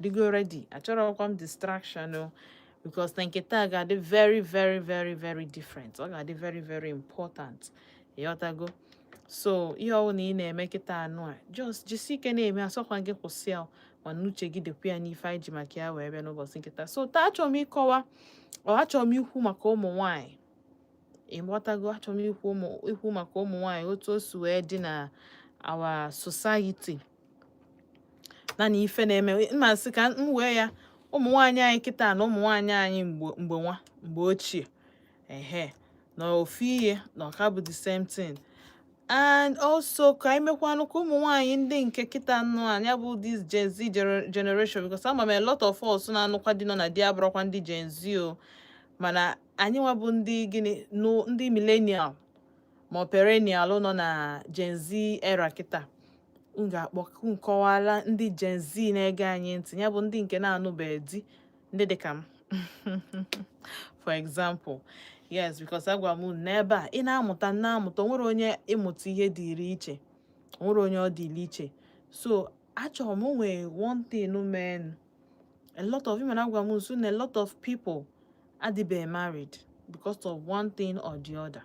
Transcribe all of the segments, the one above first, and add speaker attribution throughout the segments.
Speaker 1: Adịgo ready? Achọrọkwa m distraction o, because na nke taa ga-adị very, very, very, very different. Ọ ga-adị very, very important, ịghọtago? So ihe ọbụla ị na-eme kịta anụ a, just jisi ike na-eme. Asọkwa gị kwụsị ya, mana uche gị dịkwa ya n'ife anyị ji maka ya wee bịa n'ụbọchị nkịta. So taa achọrọ m ịkọwa, ọ achọrọ m ikwu maka ụmụ nwanyị, ịghọtago? Achọrọ m ikwu maka ụmụ nwanyị, otu o si wee dị na our society na ife na-eme. Mma sị ka m wee ya, ụmụ nwaanyị anyị kịta na ụmụ nwaanyị anyị mgbe nwa mgbe ochie, ehe, na ofu ihe na ọka bụ the same thing. And also ka anyị mekwanụ ka ụmụ nwaanyị ndị nke kịta nụ anya bụ this Gen Z generation, because ama m a lot of us na-anụkwa di nọ na di abụrọkwa ndị Gen Z o. Mana anyị nwa bụ ndị gịnị nụ, ndị millennial ma ọ perennial nọ na Gen Z era kịta, m ga-akpọ nkọwala ndị Gen Z na-ege anyị ntị, ya bụ ndị nke na-anụbeghị di, ndị dịka m, for example. Yes, because agwa m unu n'ebe a, ị na-amụta na-amụta, onwere onye ịmụta ihe dịrị iche, onwere onye ọ dịrị iche. So achọrọ m nwee one thing men, a lot of women, agwa m nso na a lot of people adịbeghị married because of one thing or the other.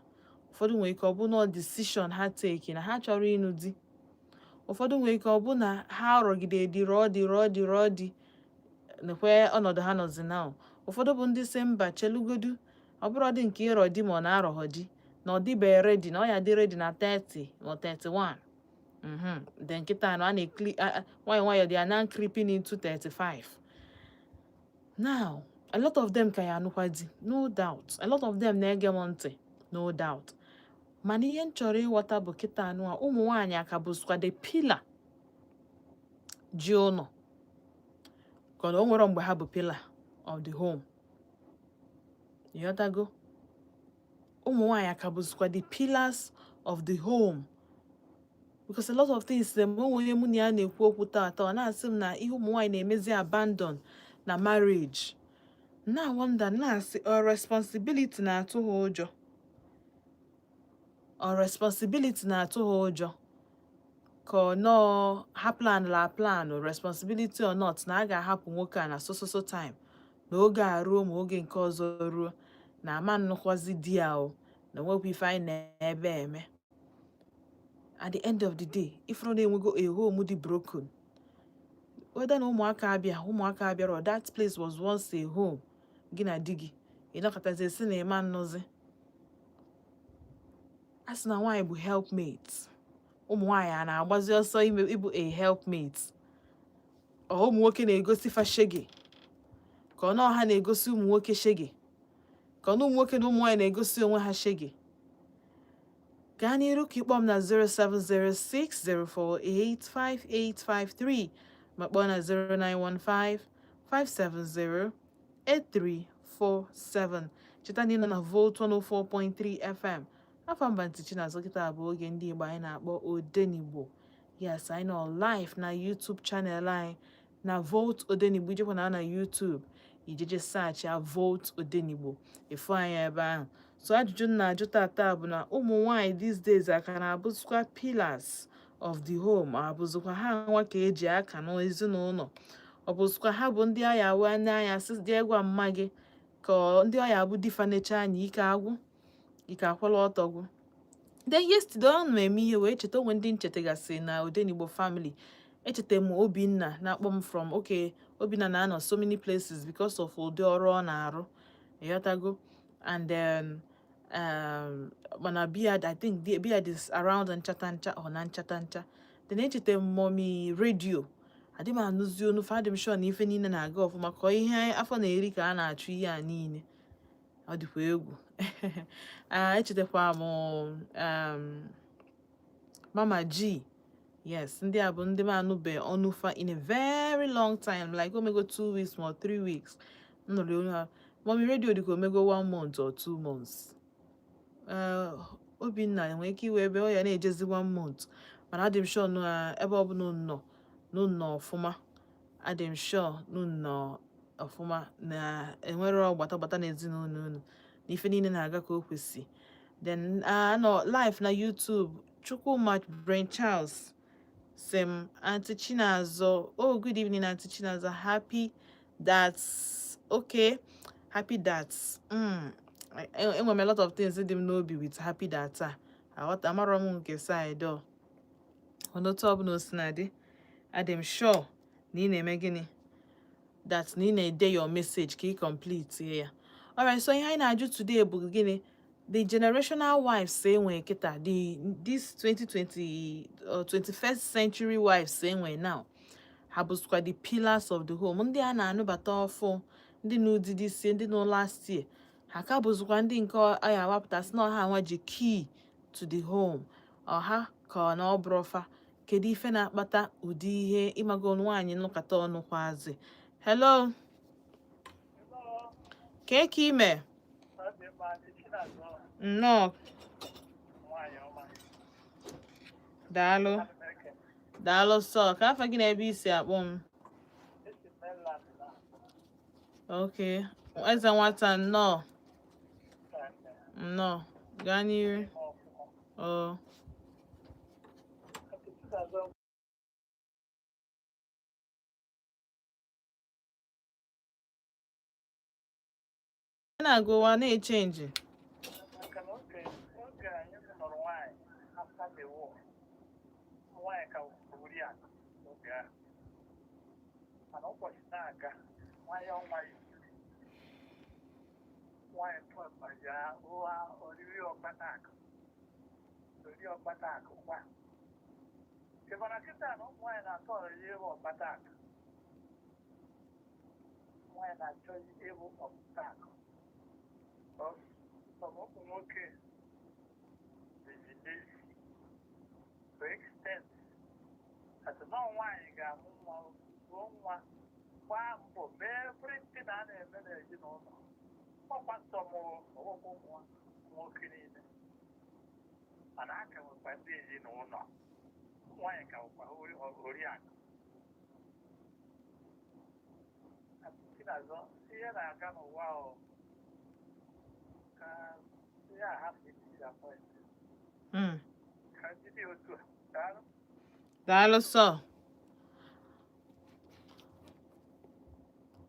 Speaker 1: Ụfọdụ nwere ike ọ bụ na decision ha take na ha chọrọ ịnụ di. Ụfọdụ nwere ike ọ bụ na ha rọgide di, rọọ di, rọọ di, rọọ di, nekwe ọnọdụ ha nọzi now. Ụfọdụ bụ ndị si mba, chelugodu, ọ bụrụ dị nke ịrọ di ma ọ na-arọghọ di, na ọ dịbeghị ready, na ọ ya dị ready na 30 ma ọ 31. Then kịta anọ a na-ekli nwayọ nwayọ, they are now creeping into 35 now. A lot of them ka ya anụkwa di, no doubt. A lot of them na-ege m ntị, no doubt. Mana ihe m chọrọ ịghọta bụ, kịta anụ a, ụmụ nwaanyị aka bụzikwa the pillar ji ụlọ, ka ọ na o nwere mgbe ha bụ pillar of the home? Ịghọtago? Ụmụ nwaanyị aka bụzikwa the pillars of the home? Because a lot of things dem, onwe onye mụ na ya na-ekwu okwu taata, ọ na-asị m na ihe ụmụ nwaanyị na-emezi abandon na marriage. Na wonder, na-asị ọ responsibility na-atụ ha ụjọ, ọ responsibility na-atụ ha ụjọ, ka ọ nọọ ha plan la plan, responsibility or not, na a ga-ahapụ nwoke a na so so so time, na oge a ruo ma oge nke ọzọ ruo, na ama nnukwazi di ya o, na onwekwa ife anyị na-ebe eme. At the end of the day, ifuru na-enwego a home dị broken, whether na ụmụaka abịa, ụmụaka abịara, that place was once a home. Gị na di gị ịnọkọtazi esi na ịma nnụzi. A sị na nwaanyị bụ helpmate. Ụmụ nwaanyị a na-agbazi ọsọ ime ịbụ a helpmate, ọ ụmụ nwoke na-egosi fa shege, ka ọ na ha na-egosi ụmụ nwoke shege, ka ọ na ụmụ nwoke na ụmụ nwaanyị na-egosi onwe ha shege? Gaa n'iru ka ịkpọ m na 07060485853, ma kpọọ na 0915 570 8347. Cheta na ị nọ na Volt 104.3 FM. Afọ mba ntị Chinazụ. Kịta bụ oge ndị Igbo anyị na-akpọ Odenigbo. Yes, anyị nọ live na YouTube channel anyị na Volt Odenigbo. Ijekwa na YouTube, ijeje search ya Volt Odenigbo, efu anyị ebe ahụ. So ajụjụ m na-ajụ tata bụ na ụmụ nwanyị these days aka na-abụzikwa pillars of the home? Abụzikwa ha nwa ka eji aka n'ezinụlọ? Ọ bụzikwa ha bụ ndị agha wee n'anya sị jee gwa mma gị, ka ọ ndị ọya bụ di fanecha anya ike agwụ, ike akwụla ọtọ gwụ? Then yesterday, ọ na eme ihe wee cheta onwe ndị nchetagasị na Odenigbo family. Echeta m Obinna na-akpọ m from, okay, Obinna na-anọ so many places because of ụdị ọrụ ọ na-arụ, ịghọtago? And then mana bia, I think bia is around nchata ncha or na nchata ncha. Then echeta m Mommy Radio, adị m anụzi onu fa. Adị m sure na ife niile na-aga ọfụma, ka ihe afọ na-eri ka a na-achụ ihe a niile. Ọ dịkwa egwu. Ah, echetakwa m Mama G. Yes, ndị a bụ ndị m anụbe ọnụ fa in a very long time, like omego 2 weeks ma 3 weeks m nụrụ olu ha. Mommy Radio dịka omego one month or 2 months. Obinna nwere ike iwe ebe ọ ya na-ejezi one month, mana adị m sure na ebe ọbụla unu nọ na unu nọ ọfụma. Adị m sure na unu nọ ọfụma, na enwero gbata gbata n'ezinụlọ unu, na ife niile na-aga ka o kwesị. Then anọ live na YouTube, Chukwuma Brain Charles. Sị m, "Aunty Chinazọ, oh, good evening, Aunty Chinazọ. Happy that's okay. Happy that's Enwere m a lot of things dị m n'obi with happy that a. Aghọta amarọ m nke side ọ. Mana otu ọbụla o si na dị, adị m sure na ị na-eme gịnị? That na ị na-ede your message ka ị complete ya. Alright, so ihe anyị na-ajụ today bụ gịnị? The generational wives enwe kịta, the this 2020 or 21st century wives enwe now, ha bụzikwa the pillars of the home? Ndị a na-anụbata ọfụ, ndị n'ụdịdị sie, ndị nụ last year, ha ka bụzikwa ndị nke a ya awapụta sị na ọha nwa ji key to the home ọha, ka ọ na ọ bụrụfa? Kedu ife na-akpata ụdị ihe ịmago nwaanyị nnụkọta ọnụ kwazi? Hello, kee ka ime? Nnọọ. Daalụ, daalụ. Sọ ka afa gị na ebe isi akpọ m? Okay, eze nwata, nnọọ, nnọọ, gaa n'iru. Oh. Na-agụ ụwa na-echange.
Speaker 2: Maka na oge anyị nụrụ nwaanyị after the war, nwaanyị ka oriakụ oge ahụ. Mana ụbọchị na-aga nwayọọ nwayọọ, nwaanyị tụọ ya ụwa oriri ọkpata akụ, oriri ọkpata akụ kwa. Ịmana kịta na ụmụ nwaanyị na-atọ ọrịrị ịbụ ọkpata akụ, nwaanyị na-achọ ịbụ ọkpata akụ. Ụmụ nwoke dịzi lazy to extent that nọ nwaanyị ga-amụ nwa, zụọ nwa, gbaa mbọ, mee everything a na-eme n'ezinụlọ. Ọkwa nsọ mụrụ ọgwụgwọ ụmụ nwoke niile, mana a ka nwekwa ndị ezinụlọ nwaanyị ka nwekwa oriakụ. Chinazọ, ihe na-aga n'ụwa ọ ka ihe a hapụ disappoint ka ndị dị otu a. Daalụ.
Speaker 1: Daalụ sọ.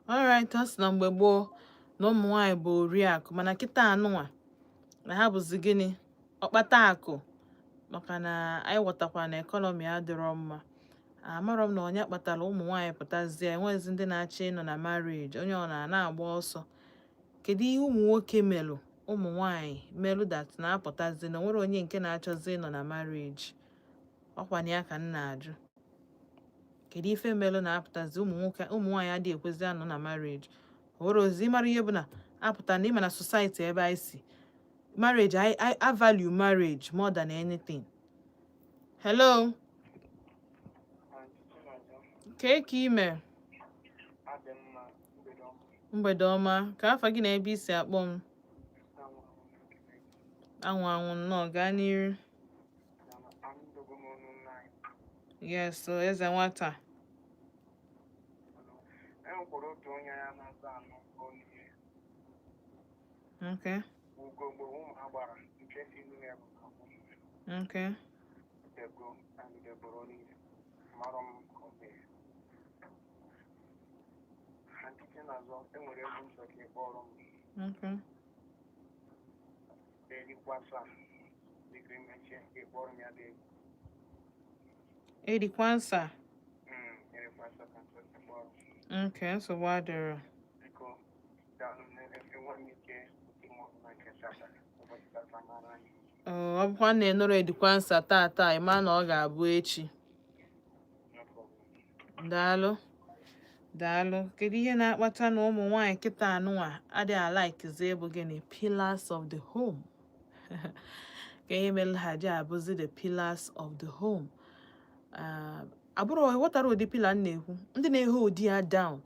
Speaker 1: Alright, ọ sị na mgbe gboo na ụmụ nwaanyị bụ oriakụ, mana kịta anụnwa na ha bụzi gịnị? Ọkpata akụ, maka na anyị ghọtakwa na economy adịrọ mma. Amarọ m na onye kpatara ụmụ nwaanyị pụtazie enwezi ndị na-achọ ịnọ na marriage, onye ọ na-agba ọsọ. Kedu ihe ụmụ nwoke melụ ụmụ nwaanyị melụ that na-apụtazi na onwere onye nke na-achọzi ịnọ na marriage? Ọkwa na ya ka m na-ajụ, kedu ife melụ na-apụtazi ụmụ nwoke, ụmụ nwaanyị adịghị ekwezi anọ na marriage? Onwere ozi ịmara ihe bụ na apụta na ịma na society ebe anyị si, marriage, I value marriage more than anything. Hello, kee ka ime?
Speaker 2: Adị mma, mgbede ọma.
Speaker 1: Mgbede ọma. Ka afa gị na ebe isi akpọ m? Anwụ anwụ, nnọọ, gaa n'iru. Yes, so eze nwata.
Speaker 2: E nwekwara otu onye ya na-aza anụ olu ihe. Ugogbe ụmụ ha gbara nke si nne ya bụ akwụ. Ego agideboro niile mara m ka ọ mee ha nkịtị n'azụ. Enwere egwu nsọ ka ị kpọrọ m. Erikwasa dịka imechie ka ị kpọrọ m ya dị egwu.
Speaker 1: Erikwa nsa.
Speaker 2: Erikwasa ka nsọ ka ị kpọrọ m.
Speaker 1: Okay, nsogbu adịrọ.
Speaker 2: Biko daalụ m. Enwe m ike ịmụ na nke tata, ụbọchị tata mara anyị.
Speaker 1: Ọ bụkwa na ịnụrụ edikwa nsa tata, ị ma na ọ ga-abụ echi.
Speaker 2: No problem.
Speaker 1: Daalụ, daalụ. Kedu ihe na-akpata na ụmụ nwaanyị kịta anụnwa adịghị alikezi ịbụ gịnị? Pillars of the home. Ka ihe mere ha ji abụzi the pillars of the home? Ah, abụrụ ghọtara ụdị pillar m na-ekwu, ndị na-ehe ụdị ya down.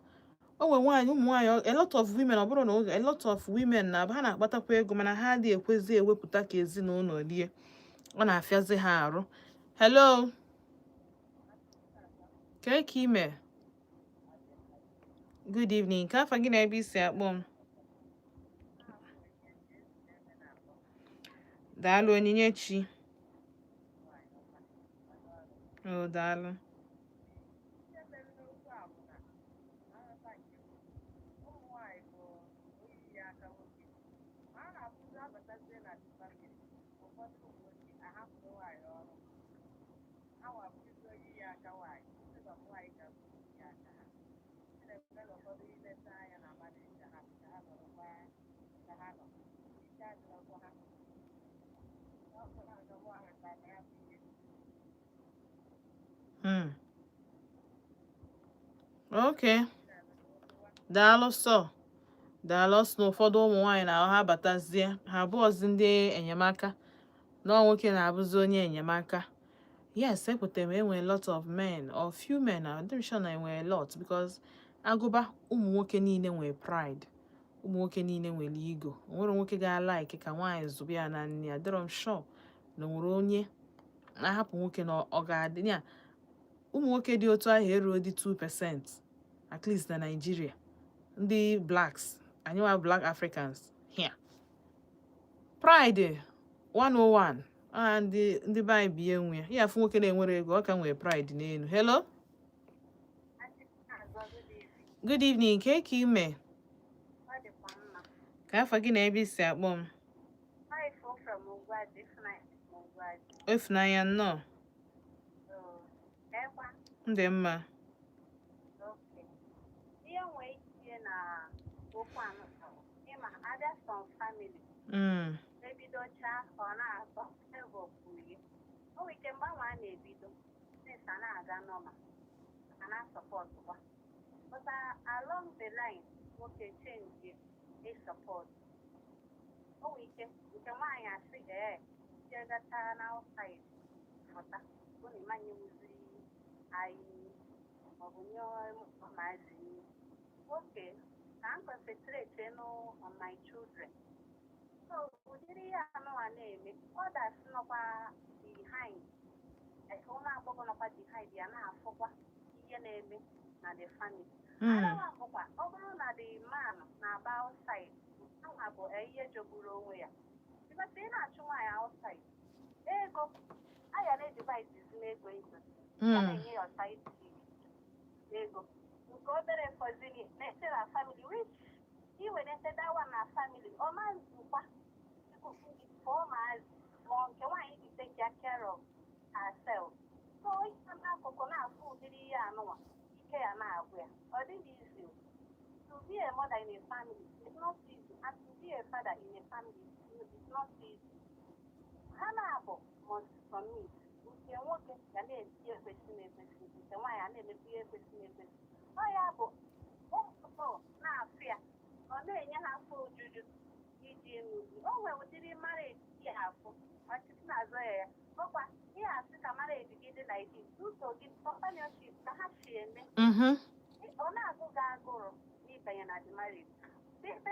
Speaker 1: O nwere nwaanyị, ụmụ nwaanyị, a lot of women, ọ bụrụ na a lot of women na ha na-akpatakwa ego, mana ha adịghị ekwezi ewepụta ka ezinụlọ rie. Ọ na-afịazi ha arụ. Hello, kee ka ime? Good evening. Ka afa gị na ebe isi akpọ m? Daalụ, Onyinyechi. Oh, daalụ.
Speaker 3: Ihe mere n'okwu a bụ na nghọta nke m, ụmụ nwaanyị bụ oyiyi aka nwoke. Ma a na-abụzi abatazie na the family, ụfọdụ ụmụ nwoke ahapụrụ nwaanyị ọrụ. Ha nwa bụrụzi oyiyi aka nwaanyị, instead of nwaanyị ga-abụ oyiyi aka ha. Ihe na-eme na ụfọdụ ileta anya na marriage ha ka ha nọrọkwa ka ha nọ. Ike adịrọkwa ha. Ọ bụ na nwaanyị ka na ya bụ ihe.
Speaker 1: Okay. Daalụ sọ. Daalụ. Ọsị na ụfọdụ ụmụ nwaanyị na ha batazie, ha abụọzi ndị enyemaka, na ọ nwoke na-abụzi onye enyemaka. Yes, ekwetara m. Enwere lot of men or few men, I'm sure na enwere lot, because agụba ụmụ nwoke niile nwere pride, ụmụ nwoke niile nwere ego. O nwere nwoke ga-alike ka nwaanyị zụba ya na nne ya. Adịrọ m sure na o nwere onye na-ahapụ nwoke na ọ ga-adị ya. Ụmụ nwoke dị otu ahụ eruo dị 2% at least na Nigeria. Ndị blacks anyị nwa, black Africans here, pride 101. Ah, ndị be anyị bi enwe ya. Ya afụ nwoke na-enwere ego, ọ ka nwere pride n'elu. Hello, good evening. Ke ka ime?
Speaker 3: Ọ dịkwa mma.
Speaker 1: Ka afa gị na ebe isi akpọ m?
Speaker 3: Ifo from Ugwuaji, Ifunanya from Ugwuaji.
Speaker 1: Efunanya, nnọọ.
Speaker 3: So, ekwa,
Speaker 1: Ndị mma.
Speaker 3: Okay. Ihe nwee itinye na okwu anụ, ịma abịa some family, ebidocha ọ na-atọ ego kwuye. O nwere ike mgbanwe a na-ebido, things a na-aga normal, a na-asupportkwa. But along the line, nwoke change a support. O nwere ike nke nwaanyị asị ee jegata na outside fụta bụ na ịmanyewuzi anyị maọbụ nye ụmụazị nri. Okay, ka m concentrate nụ on my children. So ụdịrị ihe anụwa na-eme, others nọkwa behind, like ụmụ agbọghọ nọkwa behind ya na-afụkwa ihe na-eme na the family. Another bụkwa ọ bụrụ na the man na-aba outside, anwa bụ ihe jọgburu onwe ya, because ị na-achụ nwaanyị outside, ego aya na-edivide n'ego ego ya na-enye ya side chick ego nke obere fọzini na-eche na family, which iwenete that one na family, ọ ma nzukwa for ụmụazị ma ọ nke nwaanyị ji take care of herself. So onye n'akụkụ na-afụ ụdịrị ihe anụnwa, ike ya na-agwụ ya. Ọ dịghị easy o. To be a mother in a family is not easy, and to be a father in a family is not easy. Ha na-abụ must submit. Nke nwoke ga na-eti ekwesị na ekwesị, nke nwaanyị a na-emekwa ihe ekwesị na ekwesị. Ọ ya bụ ụmụ na-afụ ya, ọ na-enye ha afọ ojuju iji enuzi. O nwere ụdịrị marriage ya afụ ọchịchị na-azọ ya ya ọkwa ihe asị ka marriage gị dị like this, ụzọ gị companionship ka ha si eme. Ọ na-agụ gị agụrụ n'ịbanye na the marriage. Ikpe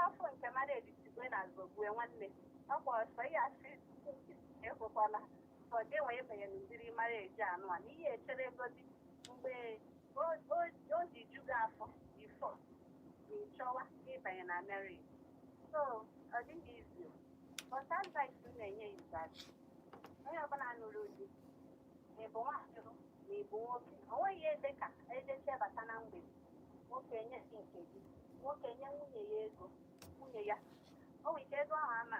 Speaker 3: afọ nke marriage sigwe na zogbue nwanne, ọkwa ọsọ ihe asị ekwekwala ka ọ dị nwee ịbanye n'ụdịrị marriage anụ a na ihe echere godi mgbe o ji ju gị afọ before na ịchọwa ịbanye na marriage. So ọ dịghị easy o. But advice m na-enye is that onye ọbụla nụrụ di, ma ị bụ nwaanyị ma ị bụ nwoke, o nweghị ihe dị ka ejecha bata na mgbede, nwoke nye gị nke gị, nwoke nye nwunye ya ego. Nwunye ya o nwere ike ego ahụ ama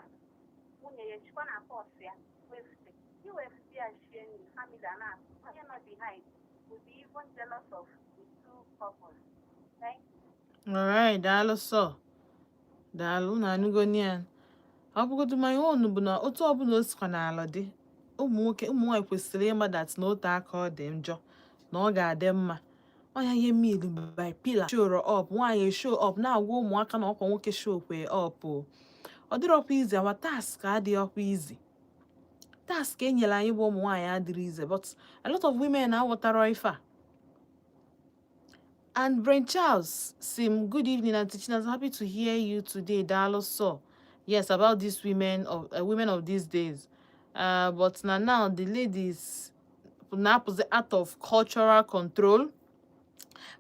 Speaker 3: nwunye ya echikwa na purse ya wefute iwefute ya shie nri family a na onye nọ behind will be even jealous of the two couples. Thank you.
Speaker 1: Alright, daalụ sọ. Daalụ, unu anụgoni ya. Ọ bụgodu my own bụ na otu ọbụla o sikwa n'ala dị, ụmụ nwoke, ụmụ nwaanyị kwesịrị ịma that na ote aka ọ dị njọ na ọ ga-adị mma. Ọ ya ihe mean by pillar show up, nwaanyị show up na-agwa ụmụaka na ọkwa nwoke show kwe up o. Ọ dịrọkwa easy, our task adịghịkwa easy. Task e nyere anyị bụ ụmụ nwaanyị adịrị easy, but a lot of women aghọtara ife a. And Brain Charles Sim, good evening, Auntie Chinaz. Happy to hear you today. Daalụ so. Yes, about these women of these days. But now the ladies now out of cultural control.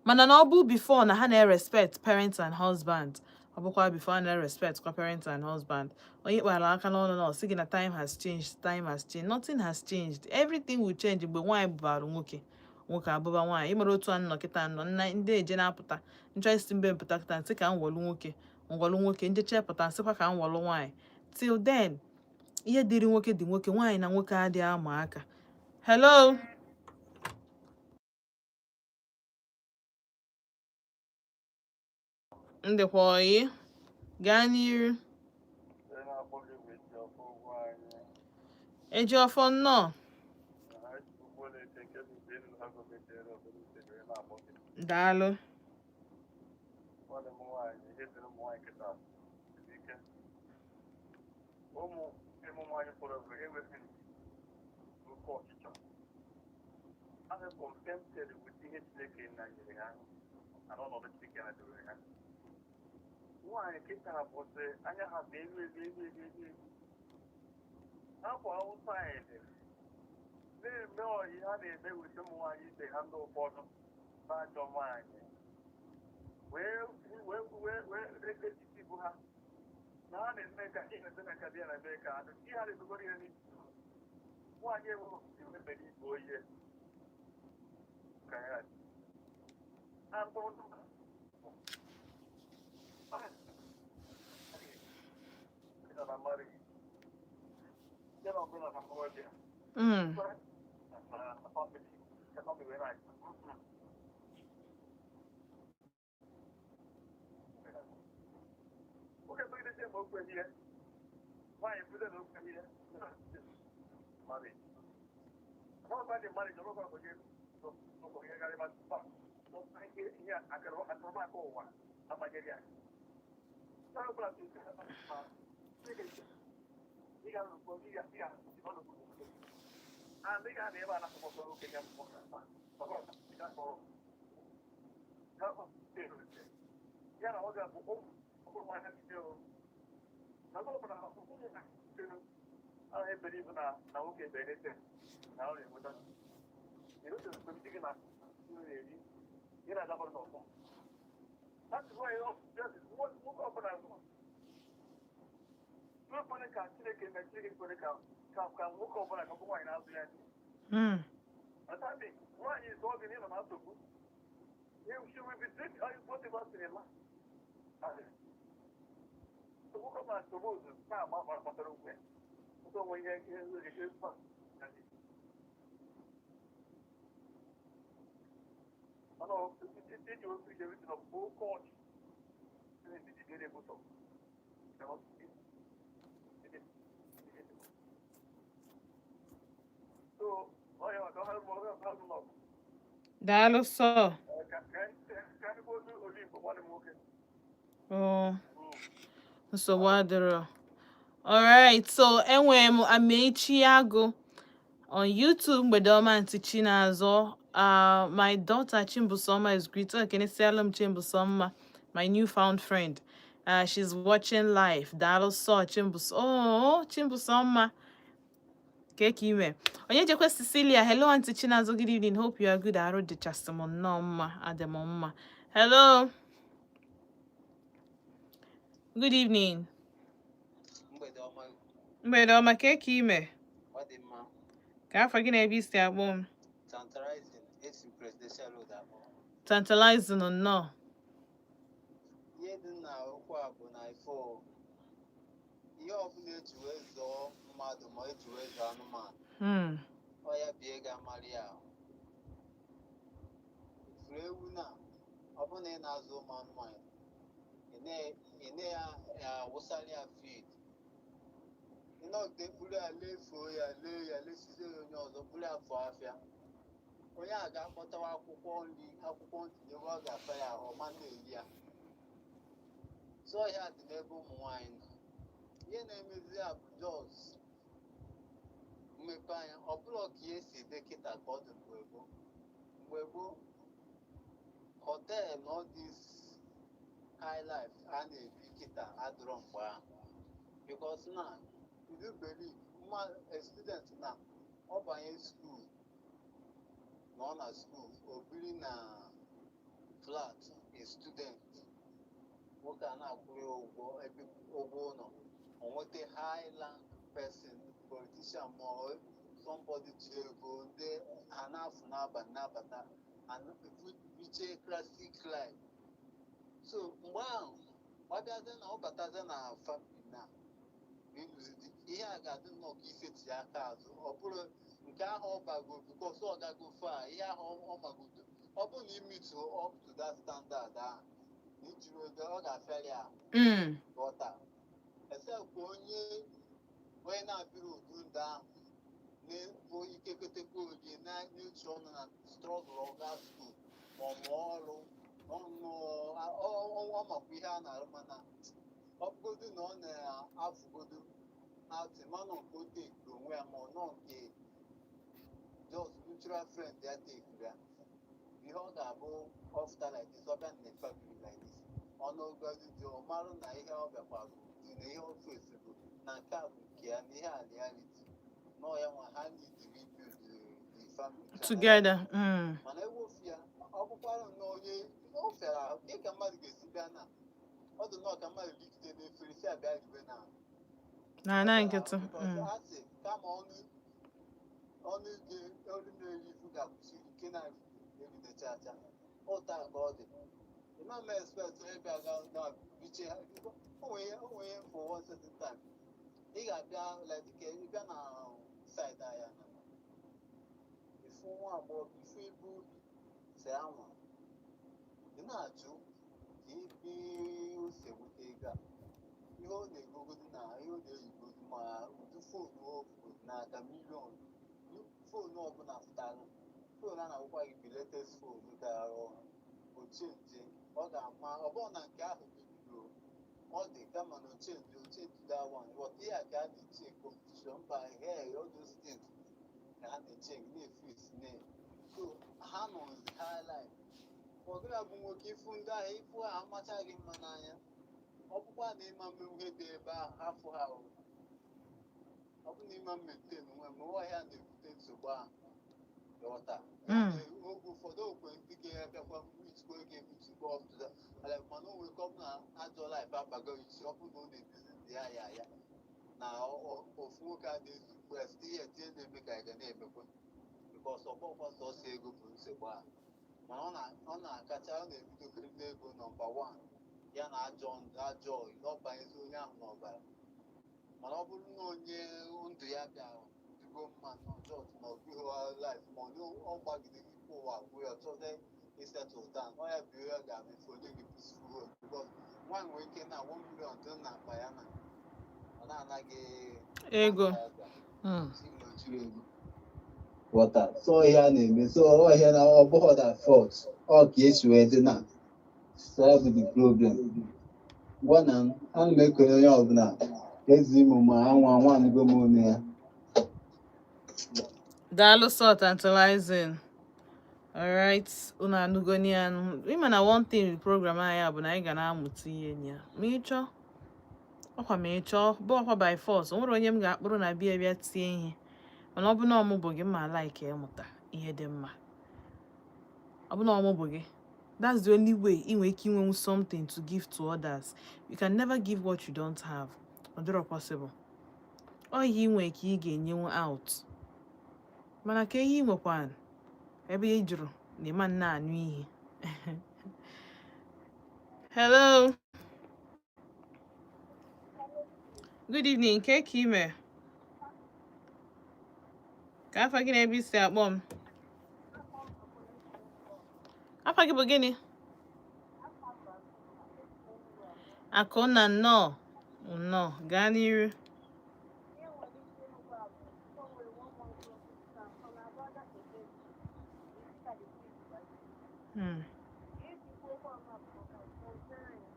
Speaker 1: Mana na ọ bụ before na ha na-respect parents and husband. Ọ bụkwa before, a na-respect kwa parents and husband. Onye kpara aka n'ọnụ na ọ sị gị na time has changed, time has changed. Nothing has changed. Everything will change mgbe nwaanyị bụbara nwoke, nwoke abụba nwaanyị. Ịmara otu a nnọ kịta nọ nna ndị eje na-apụta nchọ isi mbe mpụta kịta, nsị ka m wọlụ nwoke, ngwọlụ nwoke, njeche pụta, nsịkwa ka m wọlụ nwaanyị. Till then, ihe dịrị nwoke dị nwoke, nwaanyị na nwoke adịghị ama aka. Hello. Ndịkwa oyi, gaa n'iru.
Speaker 2: Onye na-akpọ gị bụ eji ọfọ ụgwọ anyị.
Speaker 1: Eji ọfọ, nnọọ.
Speaker 2: Na ha ji ụgwọ na-eche nke bụ elu ha gọmetere obodo uche wee na-akpọ gị.
Speaker 1: Daalụ.
Speaker 2: Nwanne m nwaanyị, ihe dịrị ụmụ nwaanyị kịta siri ike. Ụmụ nwaanyị fọrọ bụ enweghị oke ọchịchọ. Ha dị contented with ihe Chineke na nyere ha na ọnọdụ Chineke na debere ha. Nwaanyị kịta bụzi anya ha bụ elu elu elu elu elu elu. Ha bụ outside na-eme ọyị ha na-eme with ụmụ nwaanyị ibe ha, ndị ụfọdụ na-achọ nwaanyị wee wee wee wee etiti bụ ha na ha na-eme ka ihe na-eme na nka dị ya na-eme ka ihe ha na-emegoro ihe n'isi nwaanyị enweghị emebere igwe oyi ka ya na mkpụrụ na marriage ya na ọbụla na mmadụ ya na family ka family wee na oge megide ma o kweghị ihe nwaanyị bido na o kweghị ihe marriage ọbụla dị marriage ọbụla kwenye ihe garịba ihe akụrụmakụ ụwa amanyere ya. Onye ọbụla ị ga-anọkọ ị ga-anọkọ and ị ga-anọ ebe a na-akpọkọ oke ya mmụọ ya na ọ ga-abụ ụmụ nwaanyị na ọ bụla ahụ ebere ibu na nwoke ebere na ọ na-enweta gị na na-eri ị na-adabara n'ọfọ. That is why nwoke ọbụla kwere ka Chineke na Chineke kwere ka nwoke ọbụla ka ọ bụ nwaanyị na-azụ ya nri. Atabi, nwaanyị zụọ gị n'ịnọ na nsogbu. She will be doing whatever in life. Nwoke ọbụla nsogbu ozu na-agba gbasara okwu ya. Nwoke onwe ihe ihe mana iji okwu ije na oke ọchị na-ejidere ụzọ. So, ọ ya maka ọha ọha ụlọ.
Speaker 1: Daalụ sọ.
Speaker 2: Ka ka ka anyị bụ Olimpo, nwanne m nwoke.
Speaker 1: Oh, nsogbu adịrọ. Alright, so enwere m Amechi Agụ on YouTube. Mgbede ọma, Aunty Chinazọ. My daughter Chimbusoma is greeting. Ekenesiala m Chimbusoma, my newfound friend. She's watching live. Daalụ sọ, Chimbus. Oh, Chimbusoma. Keke ime. Onye jekwe Cecilia, hello, Aunty Chinazọ, good evening. Hope you are good. Arụ dịchasị m nnọọ mma, adị m mma. Hello. Good evening.
Speaker 4: Mgbede ọma.
Speaker 1: Mgbede ọma, keke ime.
Speaker 4: Ọ dị mma.
Speaker 1: Ka afọ gị na ebe isi akpọ m?
Speaker 4: Tantalizing, esi m Presidential Road akpọ.
Speaker 1: Tantalizing, nnọọ.
Speaker 4: Ihe dị na okwu a bụ na ifo ihe ọbụla eji wee zụọ mmadụ ma eji wee zụọ anụmanụ, ọ ya bie ga-amarị ya ahụ. Ifuru ewu na ọ bụrụ na ị na-azụ ụmụ anụmanụ, ị na-awụsara ya feed, ịnọgide mkpụrụ ya lefuo ya, lee ya, lesizie ya onye ọzọ, mkpụrụ ya fụọ afịa, onye a ga-akpọtawa akwụkwọ nri, akwụkwọ ntinye ebe ọ ga-asa ya ahụ, ọma na-eri ya. So ọhịa dị n'ebe ụmụ nwaanyị nọ. Ihe na-emezi ya bụ just mmepe anya. Ọ bụrụ ka ihe si dị kịta ka ọ dị mgbe gboo. Mgbe gboo, hotel na all this high life a na-ebi kịta adịrọ mgbe ahụ, because na you do believe mma a student na ọ banye school, nọ na school, o biri na flat, a student Nwoke a na-akwụrụ ya ụgwọ ebe ụgwọ ụlọ, o nweta high rank person, politician ma ọ somebody ji ego, ndị ha na-afụ n'abalị na-abata biche classic life. So mgbe ahụ ọ bịazie na ọ batazie na family na ịlụzi, ihe a ga-adị nnọọ ka isetị aka azụ. Ọ bụrụ nke ahụ ọ bago, because ọ gago far, ihe ahụ ọ magodo, ọ bụrụ na i meet up to that standard ahụ na ijiri ego, ọ ga-afịarị ahụ. Ghọta, except onye na-abịrị udu ndụ ahụ na-bụ ikeketekwa olie na-eche ọnụ na struggle, ọga school ma ọ mụọ ọrụ ọnụ, ọ makwa ihe a na-arụ. Mana ọ bụgodu na ọ na-afụgodu atị manụ nke o tekiri onwe ya, ma ọ nọ nke just mutual friend ya tekiri ya, ihe ọ ga-abụ ọfụta like this, ọ bịa na family like this, ọnụgodu dị, ọ marụ na ihe ọ bịakwa dị na ihe ọ fesiri na nke a bụ nke ya, na ihe a reality nọ ya nwa ha need to rebuild the family to
Speaker 1: Together.
Speaker 4: Mana ewofu ya, ọ bụkwara nnọọ onye o fịara ahụ dị ka mmadụ ga-esi bịa na ọ dị nnọọ ka mmadụ rigide n'efere si abịa ribe na
Speaker 1: Na ana nkịtị.
Speaker 4: Because a sị kama ọnụ ọnụ ige olu na-eri ifu ga-akwụsị ike na-eride chacha ụta ka ọ dị. Ịma m expect ịbịa ga na biche onwe ihe for one certain time ị ga-abịa like dịka ịbịa na side ahịa na ifu nwa agbọghọ, ifu ibu se anwa, ị na-ajụ ka ebe o si enweta ego a, ihe ọ na-egogodu na ihe ọ na-eyigodu, ma ụdị phone o bugodu n'aka, million phone ọbụla fụtara, phone a na-akwụkwa gị bụ latest phone gara ọrụ o change, ọ ga-ama ọ bụrụ na nke ahụ mebiri, ọ dị kama na o change that one. But ihe a ka a na-eche competition by hair, all those things ka ha na-eche na-efis na so ha nọzi high life. Ọgịra bụ nwoke, ifu ndị ahụ, ifu ha amachaghị mma n'anya. Ọ bụkwa na ịma mmenwu ihe dị ebe ahụ, hafụ ha o. Ọ bụ na ịma maintain nwe ma ọhịa na-ebute nsogbu ahụ, ghọta. Oge ụfọdụ okwe ndị ga-abịakwa mitikwa ga-emitikwa up to that like, mana o nwere ka ọ bụ na ajọ life abago isi, ọ bụ na ọ na-ebizi ndị ya ya ya na ofu nwoke a na-ezu kwest ihe tie na-eme ka anyị ga na-emekwa, because ọgbọkwa sọsọ ego bụ nsogbu ahụ. Mana ọ na-akacha ọ na-ebidokarị n'ego number one, ya na ajọ ndụ, ajọ oyi, ọ banyezi onye ahụ n'ọbara. Mana ọ bụrụ na onye ndụ ya bịara dịgo mma n'ọjọọ ma ọ bụghị life, ma ọ gbagide ikpe ụwa gwụ ya, chọzie isettle down, ọ ya bụ ihe ọ ga-abụ ife onye gị peaceful home, because nwaanyị nwere ike na 1 million dị n'akpa ya na ọ na-anaghị
Speaker 1: Ego.
Speaker 4: Ego, ghọta. So ihe a na-eme, so ọ ihe na ọ bụghị that fault, ọ ka esi wee dị na solve the problem. Gwa na m, ana m ekele onye ọbụla ezi imo ma anwa nwaanyị m onu ya.
Speaker 1: Daalụ so tantalizing. Alright, unu anụgoni ya. Ịma na one thing with program anyị a bụ na anyị ga na-amụta ihe na ya. Ma ị chọọ, ọkwa ma ị chọọ, bụ ọkwa by force. O nwere onye m ga-akpụrụ na bịa bịa tie ihe. Mana ọ bụ na ọmụ bụ gị, mma like ịmụta ihe dị mma. Ọ bụ na ọmụ bụ gị. That's the only way ị nwere ike inwenwu something to give to others. You can never give what you don't have. Ọ dịrọ possible. Ọ ihe ị nwere ka ị ga-enyenwu out. Mana ka ihe ị nwekwa ebe ị jụrụ na ịma nna anụ ihe. Hello. Good evening. Ke ka ime? Ka afa gị na ebe isi akpọ m? Afa gị bụ gịnị? Akụnna, nnọọ. Nnọọ. Gaa n'iru.
Speaker 3: Ihe nwere ike ịnụkwa bụ o nwere one month na ọ na-abụ aga ejikwa okwu ama bụ maka sometimes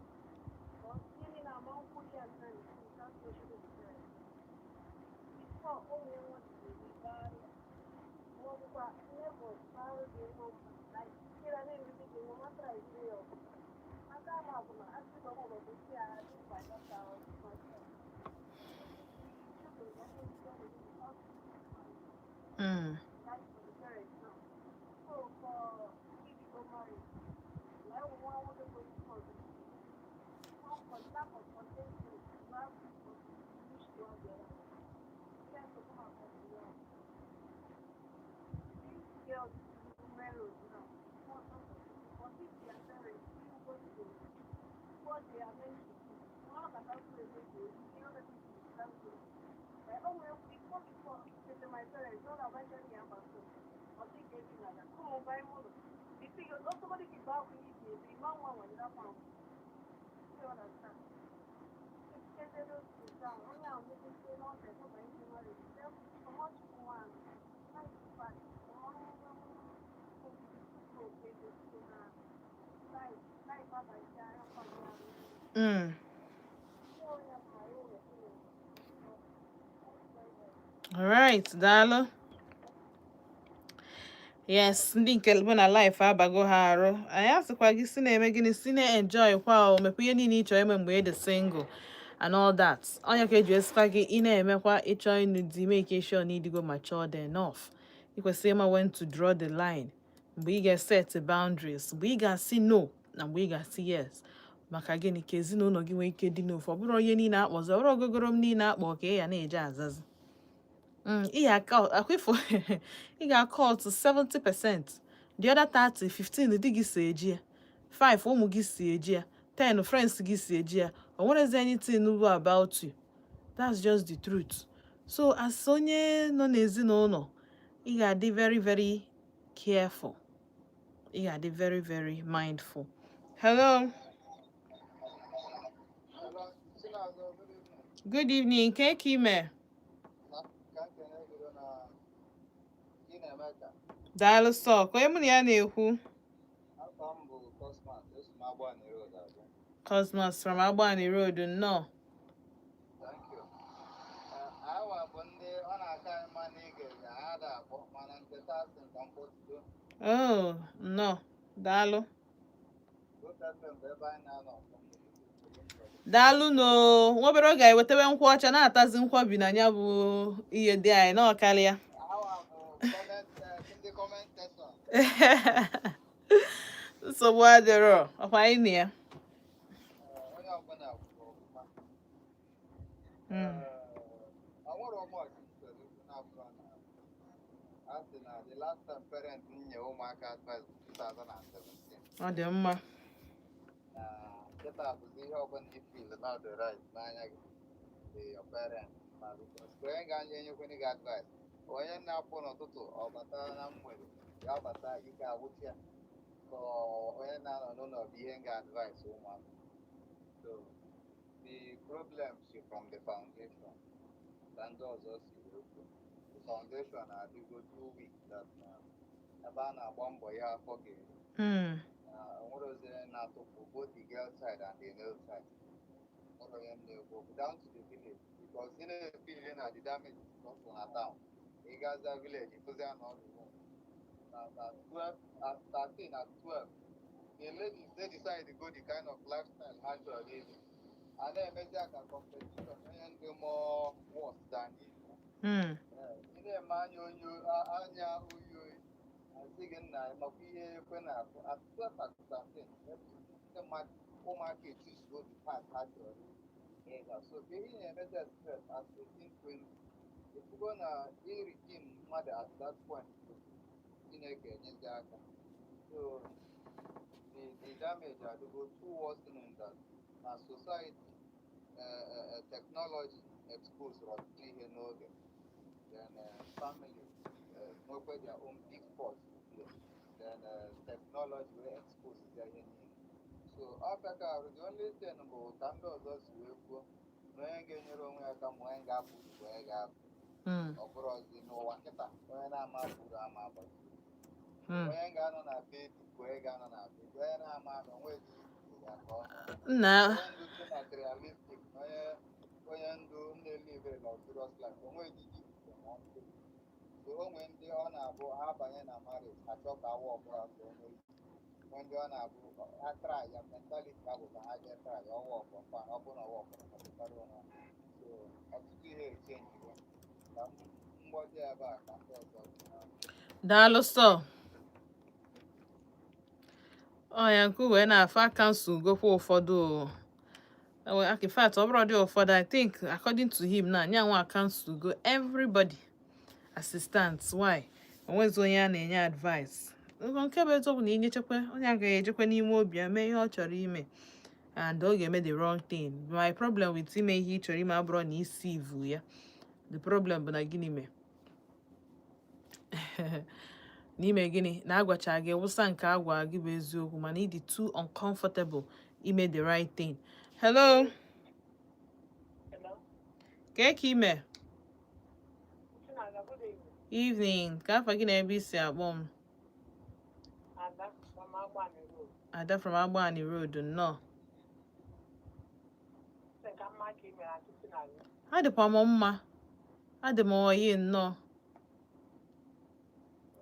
Speaker 3: gịnị na-ama nkwụ ya na without social media before o nwee nwa eri ma ọ bụkwa neighbors arụ dị mma, like ịra na-emezi gị nwa matara ire ya ọgụ aka ama bụ na asị na ọ bụ si ya dị mkpa dọta. Like for the parents now. So for if you go marry, like one woman going for O nwere before my parents ọ na-agbanye ya mgbasa ọ dị ka ebi n'ala ụmụ ba ime ụlọ isi gị ọsọgodi gị bụ akwa iji ebi ma nwa nwere akwa. You understand? Echezere otu nke ahụ onye ahụ mepezie n'ọbịa tụba ihe marriage ọmọchukwu nwaanyị 95 na life abalị akwa.
Speaker 1: All right, daalụ. Yes, ndị nke bụ na life abago ha arụ. Anyị asịkwa gị si na-eme gịnị, si na-enjoy kwa o, mekwa ihe niile ị chọrọ ime mgbe ị dị single and all that. Onye ka eji esikwa gị ị na-emekwa ịchọ ịnụ di, make sure na ịdịgo matured enough. Ị kwesịrị ịma when to draw the line. Mgbe ị ga-set boundaries, mgbe ị ga-asị no na mgbe ị ga-asị yes. Maka gịnị? Ka ezinụlọ gị nwee ike dị n'ofu. Ọ bụrụ ihe niile akpọzi, ọ bụrụ ogogoro m niile akpọ ka ị ya na-eje azazi. Ị ga-aka akwịfụ, ị ga-akọ to 70%, the other 30, 15 di gị si eji ya, 5 ụmụ gị si eji ya, 10 friends gị si eji ya. O nwerezi anything bụ about you. That's just the truth. So as onye nọ n'ezinụlọ, ị ga-adị very very careful, ị ga-adị very very mindful. Hello.
Speaker 4: Hello, Chinazọ, good evening.
Speaker 1: Good evening. Ke ka ime?
Speaker 4: Na ka nkene gịrị na ị na-eme ka.
Speaker 1: Daalụ sọ. Ka onye mụ na ya na-ekwu?
Speaker 4: Afọ m bụ Cosmas, esi m Agbani Road abịa.
Speaker 1: Cosmos from Agbani Road, nnọọ.
Speaker 4: Thank you. Awa bụ ndị ọ na-aka anyị mma n'ige ya ha da akpọ, mana nke taa sị nka mkpọtudo.
Speaker 1: Oh, nnọọ, daalụ.
Speaker 4: Road FM bụ ebe anyị na-anọ from ụtụtụ to mgbede.
Speaker 1: Daalụ no. Nwa obere oge anyị wetawe nkwụ ọcha na-atazi nkwobi na ya bụ ihe dị anyị na ọkarịa.
Speaker 4: Awa bụ comment, ndị comment section.
Speaker 1: Nsogbu adịrọ, ọkwa anyị na ya.
Speaker 4: Onye ọbụla kwuru ọfụma. Ọ nwere ụmụọchị m chọrọ ikwu na-abụrụ na a sị na the last time parent m nye ụmụaka advice bụ 2017.
Speaker 1: Ọ dị mma.
Speaker 4: Na nkịta bụzi ihe ọbụla i feel not the right n'anya gị dị your parent ma, because ka onye ga-anye enyekwene gị advice, onye na-apụ n'ụtụtụ ọ bata na mgbede, ya bata ike agwụcha ya, ka onye na-anọ n'ụlọ bụ ihe nga advice ụmụaka. So the problem si from the foundation, ka ndị ọzọ si wee kwuo, the foundation adịgo too weak that na ebe a na-agba mbọ ya afọ ga-eru na onwere ozi na-atụpụ both the girl side and the male side. Nwere onye m na-ekwu okwu down to the village, because ị na-efeel na the damage is also na town. Ị gaza village, ịfụzi na ọdụ na 12 at 13, at 12, the ladies, they decide to go the kind of lifestyle ha chọrọ ibi. A na-emezi aka competition, onye ndị more worse than you. Ị na-eme anya onye anya oyi oyi, asị gị nna makwa ihe ekwe na-akụ. At 12, at 13, ndị mmadụ, ụmụaka echuzuo the path ha chọrọ ịga. So ka ihe na-emezi express at 15, 20, efugo na iridim mmadụ at that point bụ Chineke enyezi aka. So the damage adịgo too worsening that na society, technology expose ọtụtụ ihe n'oge, then family nwekwa their own big part to play, then technology wey expose ya ihe niile. So ọ pịaka arụ. The only thing bụ ka ndị ọzọ si wee kwuo na onye ga-enyere onwe ya aka ma onye ga-apụ uru bụ onye ga-apụ. Ọ bụrụzi n'ụwa nkịta, onye na-ama uru ama agbaji. Onye ga-anọ na be di bụ onye ga-anọ na be di, onye na-ama na onwe di ya ka ọ nọ.
Speaker 1: Nna.
Speaker 4: Onye ndụ dị materialistic na onye ndụ na-elive luxurious life, onwe di di ma ọ ndị. So o nwee ndị ọ na-abụ ha banye na marriage, achọ ka awa ọbụla ka o nwee isi. Nwee ndị ọ na-abụ ha try ya, mentality ha bụ ka ha jee try ya, ọwa ọbụ ọ bụ na ọwa ọbụla ha pụtara onwe ha. So ọtụtụ ihe echenjigo. Ka m mgbọji ebe a ka ndị ọzọ.
Speaker 1: Daalụ sọ. Ọ ya nke wee na-afa cancel gokwa ụfọdụ o. In fact, ọ bụrụ dị ụfọdụ, I think according to him na nyanwa cancel go everybody assistant. Why? Onwezi onye a na-enye advice. Nke bụ eziokwu na inyechekwa onye agaghị ejekwa n'ime obi ya mee ihe ọ chọrọ ime. And ọ ga-eme the wrong thing. My problem with ime ihe ị chọrọ ime abụrụ na isi ivu ya. The problem bụ na gịnị mee n'ime gịnị na agwacha gị wụsa nke agwa gị bụ eziokwu, mana ị dị too uncomfortable ime the right thing. Hello?
Speaker 2: Hello?
Speaker 1: Kee ka ime?
Speaker 2: Chinaza, good evening.
Speaker 1: Evening. Ka afa gị na ebe isi akpọ m?
Speaker 2: Ada from Agbani Road.
Speaker 1: Ada from Agbani Road, nnọọ.
Speaker 2: Sị ka mma ka ị mere, Aunty Chinaza.
Speaker 1: Adịkwa m mma, adị m oyi, nnọọ.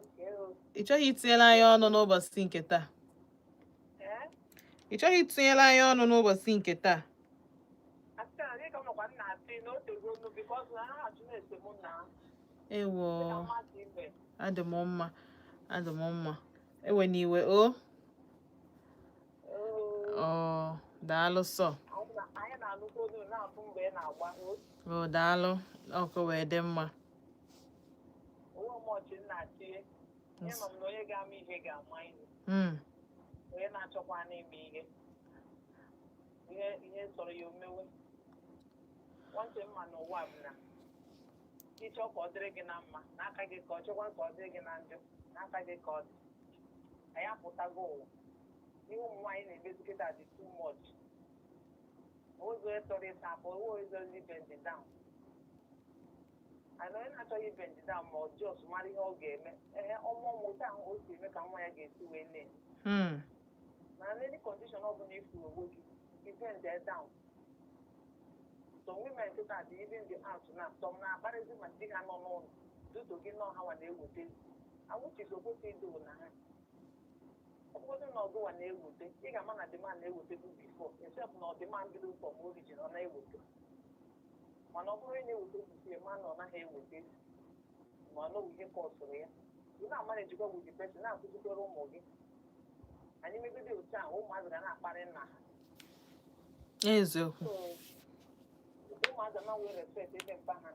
Speaker 2: Okay. O.
Speaker 1: Ị chọghị itinyela anyị ọnụ n'ụbọchị nke taa?
Speaker 2: Eh?
Speaker 1: Ị chọghị itinyela anyị ọnụ n'ụbọchị nke taa?
Speaker 2: Aunty Chinaza, ị ka makwa m na-asị na o tego nu because na ha achụ na-ese mụ na.
Speaker 1: Ewo.
Speaker 2: Sị ka mma ka ị mere.
Speaker 1: Adị m mma, adị m mma. Ewe n'iwe o.
Speaker 2: Oo.
Speaker 1: Ọ daalụ sọ.
Speaker 2: Anyị na-anụkwa olu na-afụ mgbe ị na-agba. O.
Speaker 1: O, daalụ. Ọkụ wee dị mma.
Speaker 2: Onwe m ọchị m na-achị. Ihe ma m na onye ga-ama ihe ga-ama ihe. Onye na-achọkwa n'ime ihe. Ihe sọrọ ya omewe. Nwantị mma n'ụwa bụ na ịchọ ka ọ dịrị gị na mma n'aka gị, ka ọ chọkwa ka ọ dịrị gị na njọ n'aka gị ka ọ dị. Anyị apụtago ụwa. Ihe ụmụ nwaanyị na-emezi kịta dị too much. Onwezi onye chọrọ ịsa akwa, onwe onye chọrọ ibend down. And onye na-achọghị ibend down, ma ọ just mara ihe ọ ga-eme, ehe, ọmụọ m otu ahụ o si eme ka nwa ya ga-esi wee na-eme. Mana n'any condition ọ bụla ifuru onwe gị, ibend down. Some women kịta dị even the out na some na-akparịzi ma di ha nọ n'ụlọ duto gị nọ ha nwa na-eweta, which is okwesị ịdị na ha. Ọ bụgodị na ọgụwa na-eweta, ị ga-ama na the man na-eweta bụ before, except na ọdịman bido from origin ọ na-eweta. Mana ọ bụrụ onye na-eweta before, ma na ọ naghị eweta, ma ọ nọghị ihe kọsụrụ ya, ị na-amanejikwa with the person, na-akụzikwere ụmụ gị. Anyị megide otu ahụ, ụmụazị ga na-akparị nna ha.
Speaker 1: Eziokwu.
Speaker 2: So ụmụazị ama nwee respect ebe mpa ha.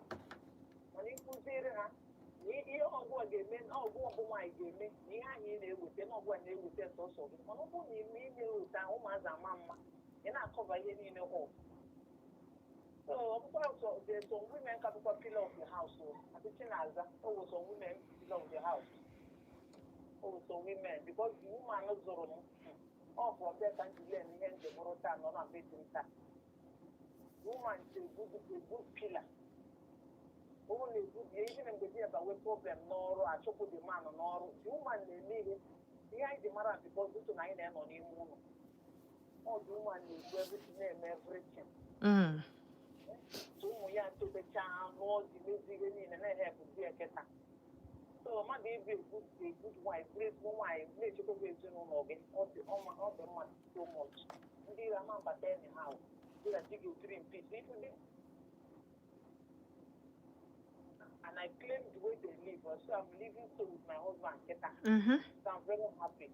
Speaker 2: Mana ịkụziere ha na ihe ọgwụ a ga-eme na ọgwụ ọbụ nwaanyị ga-eme na ihe ahụ ị na-eweta na ọgwụ a na-eweta sọsọ gị. Mana ọ bụrụ na ime ime otu ahụ, ụmụazị ama mma ị na-acover ihe niile up. So ọ bụkwa sọ there's some women ka bụkwa pillar of the house o. Aunty Chinaza, o wụ some women pillar of the house. O wụ some women, because the woman zụrụ m, ọ from there ka m ji learn ihe nji bụrụ taa nọ na be di m taa. The woman is a good pillar. Ụmụ na-ebu ihe na mgbe di ya bawe problem n'ọrụ, achụpụ the man n'ọrụ, the woman na-eme ihe anyị ji mara, because ụtụ na anyị na-anọ n'ime ụlọ. Ọ the woman na-ebu everything, na-eme everything. So ụmụ ya ntotechaa nụọ dị, mezi ihe niile, na-ehepụ di ya kịta. So mmadụ ịbụ a good wife, bụrụ ezigbo nwaanyị na-echekwaba ezinụlọ gị, ọ dị mma so much. Ndị ire ama mbata anyhow, so that di ga-etiri in peace. If they and I claim the way they live, so I'm living so with my husband kịta. So I'm very happy.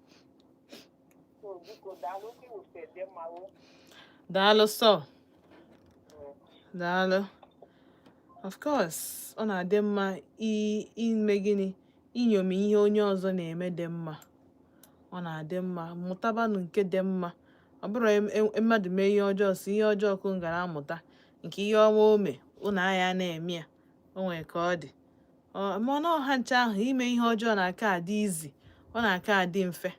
Speaker 2: So biko, daalụ, okwu iweta dị mma o.
Speaker 1: Daalụ sọ. Daalụ. Of course, ọ na-adị mma ime gịnị, iṅomi ihe onye ọzọ na-eme dị mma. Ọ na-adị mma, mụtabanụ nke dị mma. Ọ bụrụ mmadụ mee ihe ọjọọ, si ihe ọjọọ ka unu gara amụta, nke ihe ọma o mee, unu anya na-eme ya. O nwere ka ọ dị. Ọ mana ọha nche ahụ ime ihe ọjọọ na-aka adị izi, ọ na-aka adị mfe.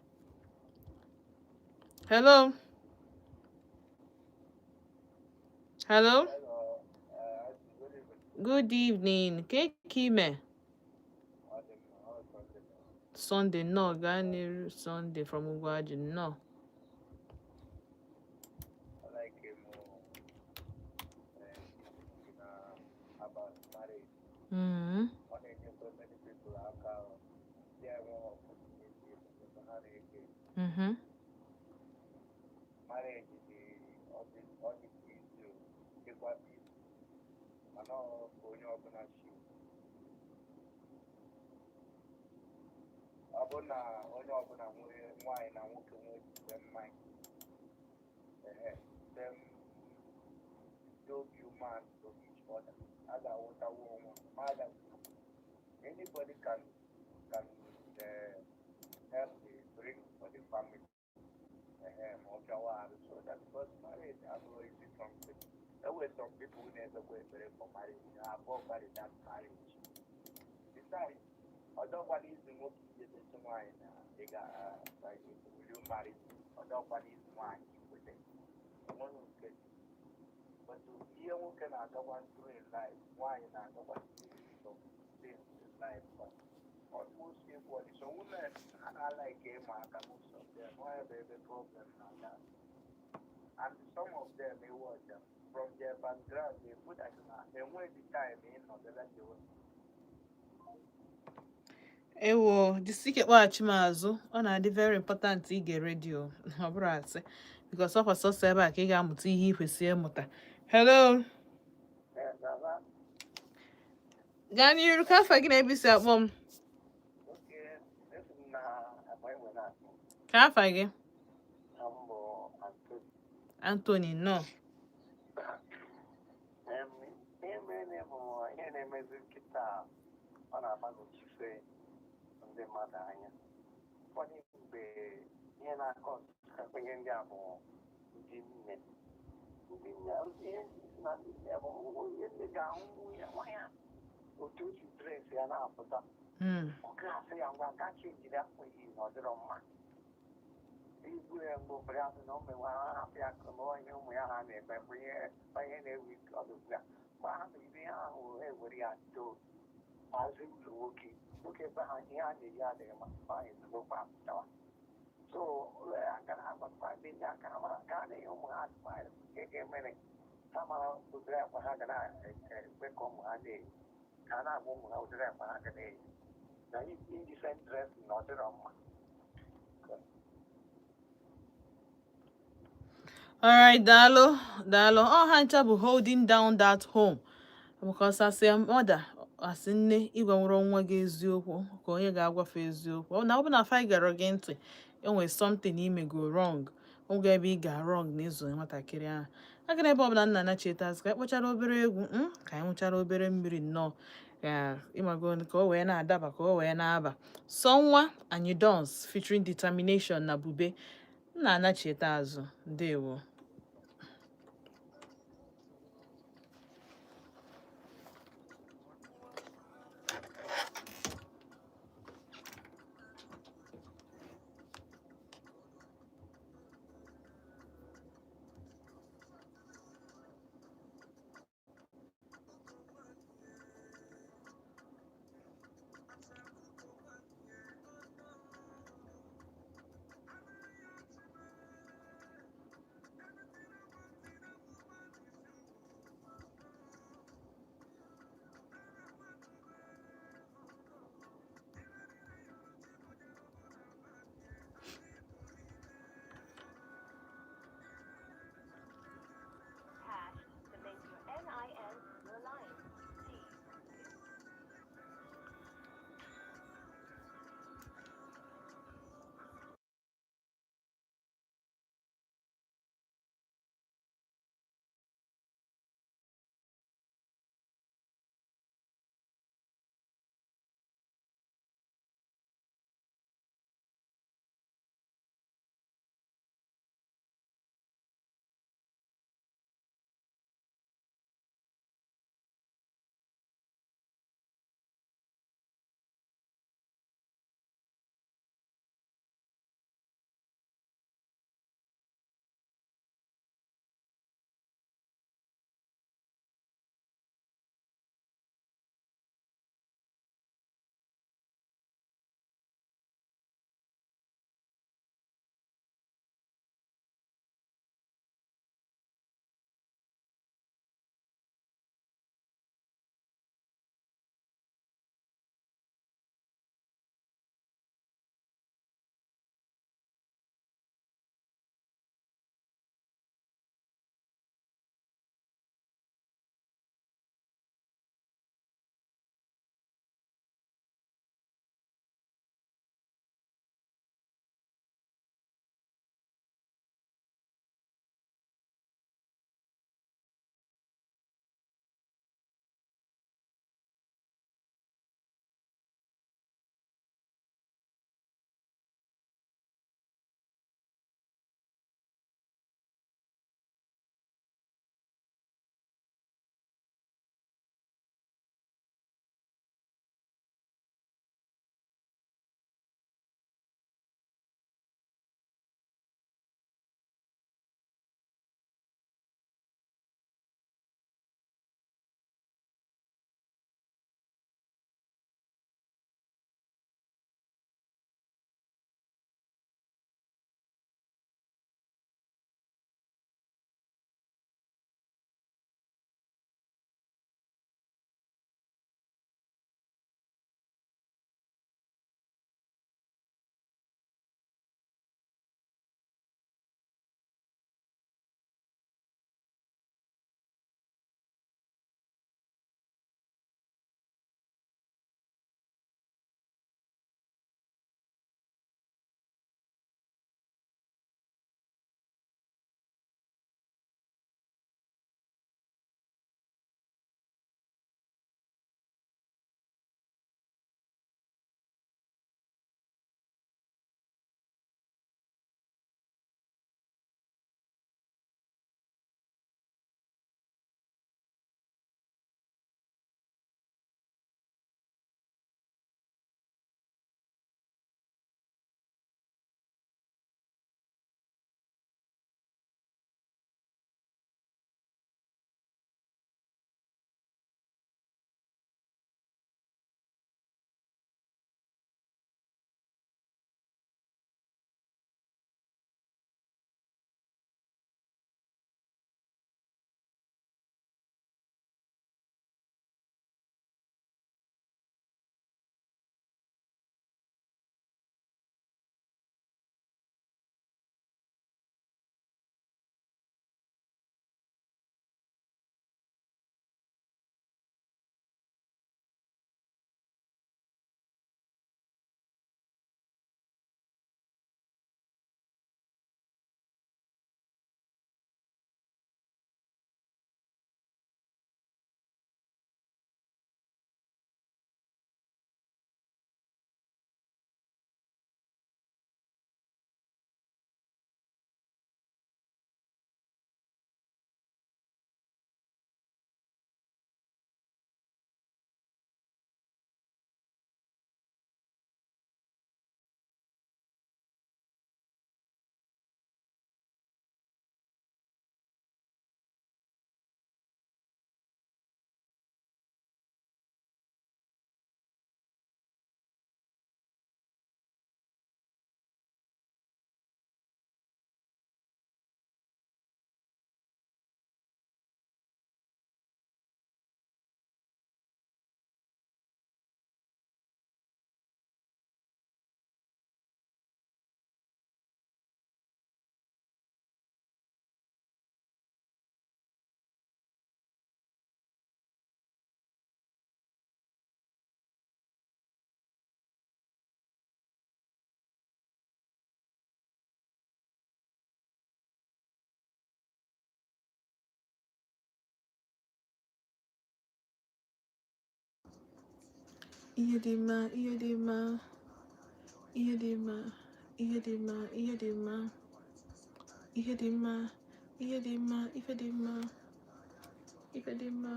Speaker 1: Hello? Hello?
Speaker 4: Hello, good evening.
Speaker 1: Good evening. Ke ka ime?
Speaker 4: Ọ dị mma, ọ Sunday.
Speaker 1: Sunday, nnọọ, gaa n'iru. Sunday from Ugwuaji, nnọọ.
Speaker 4: I like him na about marriage. Ọ na-enyekwa many people aka ndị enwe opportunity ebe ha na-ege. Marriage dị ọ dị easy o, dịkwa easy. Mana ọ ka onye ọbụla chi. Ọ bụrụ na onye ọbụla nwere nwaanyị na nwoke nwee the same mind, ehe, same obi umeala to each other, a ga-aghọtawu onwe ha. Ma a ga anybody can help the bring for the family. Ehe, ma ọ bịawa arụ so that because marriage
Speaker 2: something. There were some people who never go ekpere for marriage, ha abụọ marry that marriage. Besides, ọdọkwana izu nwoke ijebesi nwaanyị na ị ga will you marry me? Ọdọkwana izu nwaanyị ikwete enweghị nke. But ihe nwoke na-agakwa through in life, nwaanyị na-agakwa through some things in life, but almost equally. So women are like ịma aka, most of them, why bụ ebe problem na-aga. And some of them, they watch them from their background, they put that na enweghị time ịnọdebe the way.
Speaker 1: Ewo, jisike kpọghachi m azụ. Ọ na-adị very important ige redio, ọ bụrụ asị, because ọ kwa sọsọ ebe a ka ị ga-amụta ihe ị kwesịrị ịmụta. Hello.
Speaker 2: Baba.
Speaker 1: Gaa n'iru, ka afa gị na ebe isi akpọ m?
Speaker 2: Okay, esi m na agba enwe na-akpọ.
Speaker 1: Ka afa gị?
Speaker 2: Na mbụ Antoni.
Speaker 1: Anthony, nnọọ.
Speaker 2: Ihe mere bụ ihe na-emezi nkịta, ọ na-agbagwochise ndị mmadụ anya. Ụfọdụ mgbe ihe na-akọ ihe ndị a bụ ndị nne, ndị nne, ihe na ndị nne bụ onye nne ga-ahụ nwunye nwa ya otu o si dress ya na-apụta. Ọ ga-asị ya, "Ngwa, gaa change akwa iyi na ọ dịrọ mma." Igbu ya mgbe ụfọdụ asị na ụmụ nwa ha hapụ ya ka na ihe ụmụ ya ha na-eme bụ ihe na-ewu ọdụ ugbu a. Mgbe ha megide ihe ahụ, ha ewere ya too maazị ụlọ nwoke nwoke be ha, ihe a na-eyi adịghị mma, mgbe ahụ ezigbokwa apụtawa. So aka na-agbakwa ndị nne aka mara ka a na-enye ụmụ ha advice nke ga-emere ha mara ụdịrị akwa ha ga na-ekwe ka ụmụ ha na-eyi, ka a na-agwa ụmụ ha ụdịrị akwa ha ga na-eyi na indecent dressing na ọ dịrọ mma.
Speaker 1: Alright, daalụ, daalụ. Ọ ha ncha bụ holding down that home. Because as a mother, as nne, ịgwanwere nwa gị eziokwu ka onye ga-agwafe eziokwu. Ọ na ọ bụ na fa gara gị ntị, enwere something ime go wrong. Oge ebe ị ga wrong na ịzụ nwatakịrị ahụ. Aga ebe ọbụla nna na cheta azụ ka anyị kpọchara obere egwu, ka anyị ṅụchara obere mmiri nnọọ, ka ịmago ka o wee na-adaba, ka o wee na-aba. Sọ nwa anyị Dons featuring Determination na Bube nna anacheta azụ. Ndewo. Ihe dị mma, ihe dị mma, ihe dị mma, ihe dị mma, ihe dị mma, ihe dị mma, ihe dị mma, ife dị mma, ife dị mma,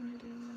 Speaker 1: ihe dị mma.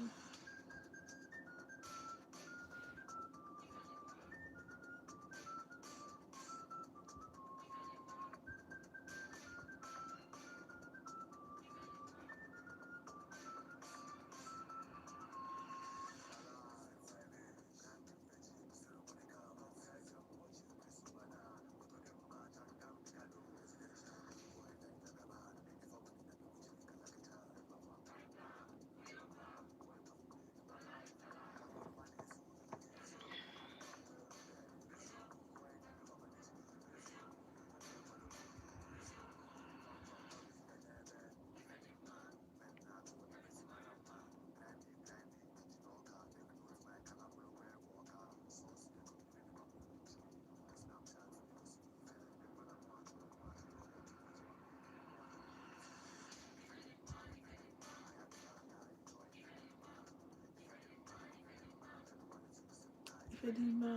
Speaker 1: Ife dị mma.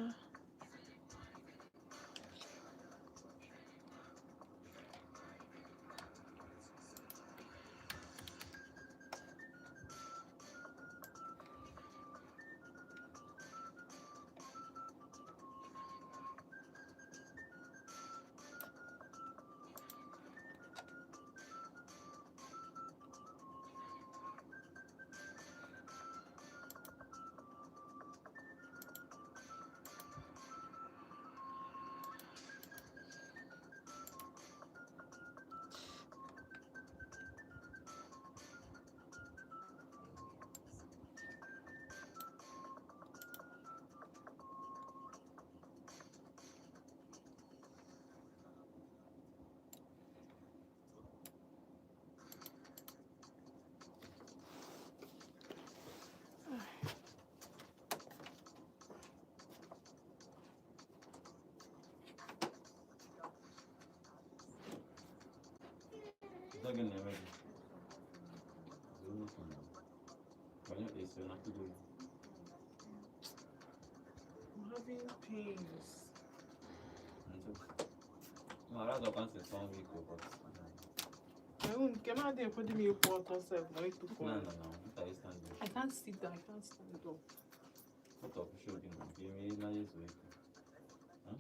Speaker 5: Gị na-eme gị? Zuru n'ụkwụ na. Onye esi na tugo gị?
Speaker 1: I'm having pains.
Speaker 5: No, I'd rather cancel one week, but
Speaker 1: My own nke m adịghị ekwedị m ịkwụ ọtọ sef ma ịtụfu.
Speaker 5: No. What are you standing?
Speaker 1: I can't sit down, I can't stand up.
Speaker 5: What of show gị na? Gị mee na yezu eke. Huh?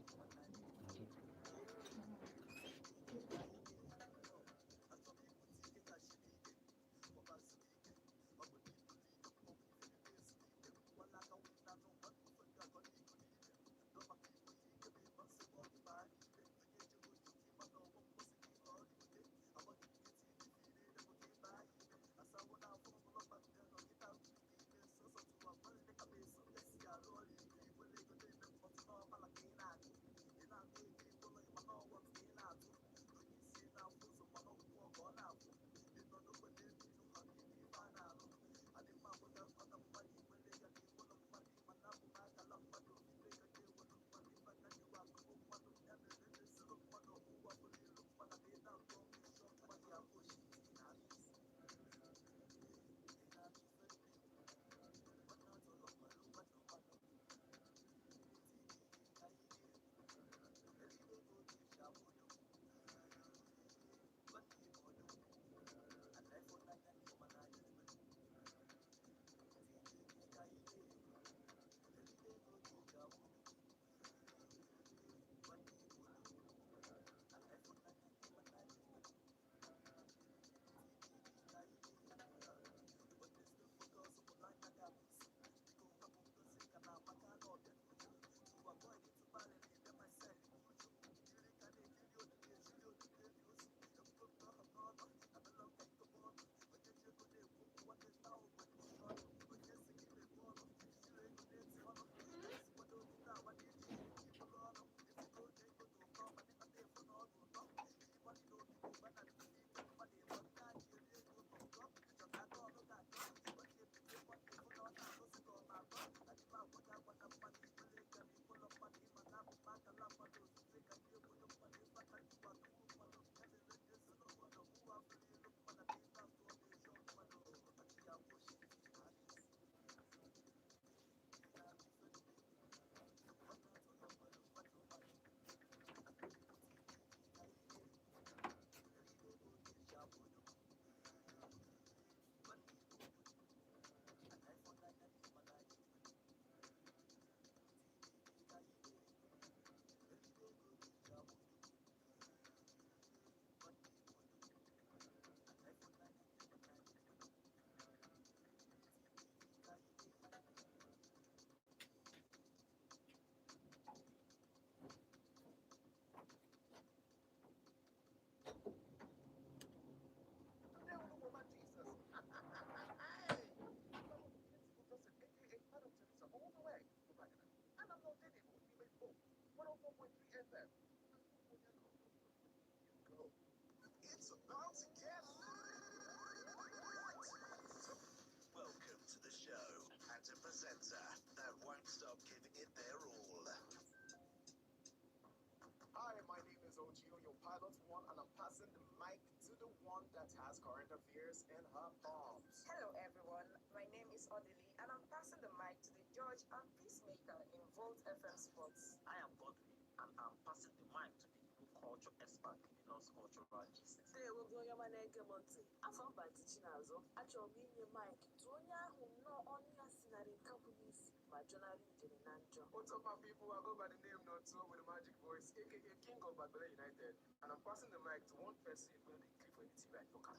Speaker 6: passing the mic to the one that has current affairs in her palms.
Speaker 7: Hello, everyone. My name is Odili, and I'm passing the mic to the judge and peacemaker in Volt FM Sports.
Speaker 8: I am Godwin, and I'm passing the mic to the Igbo culture expert giving us cultural gist.
Speaker 9: Ndewo onye ọma na-ege m ntị. Afọ mba ntị Chinazụ. Achọrọ m inye mic tụ onye ahụ nnọọ ọnụ ya sinarị nkakwụ n'isi ma jọnarị udene na njọ.
Speaker 6: What's up, my people? I go by the name Noto with the magic voice, aka King of Bagbele United, and I'm passing the mic to one person who will be click for anything like your cat.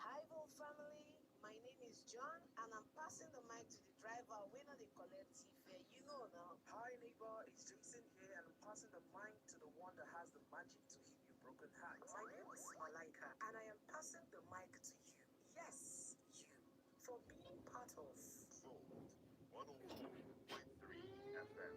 Speaker 9: Hi, Volt family. My name is John, and I'm passing the mic to the driver wey no dey collect fare. You know now.
Speaker 6: Hi, neighbor. It's Jason here, and I'm passing the mic to the one that has the magic to heal your broken heart.
Speaker 7: My name is Malaika, and I am passing the mic to you. Yes, you, for being part of
Speaker 10: Volt 104.3 FM.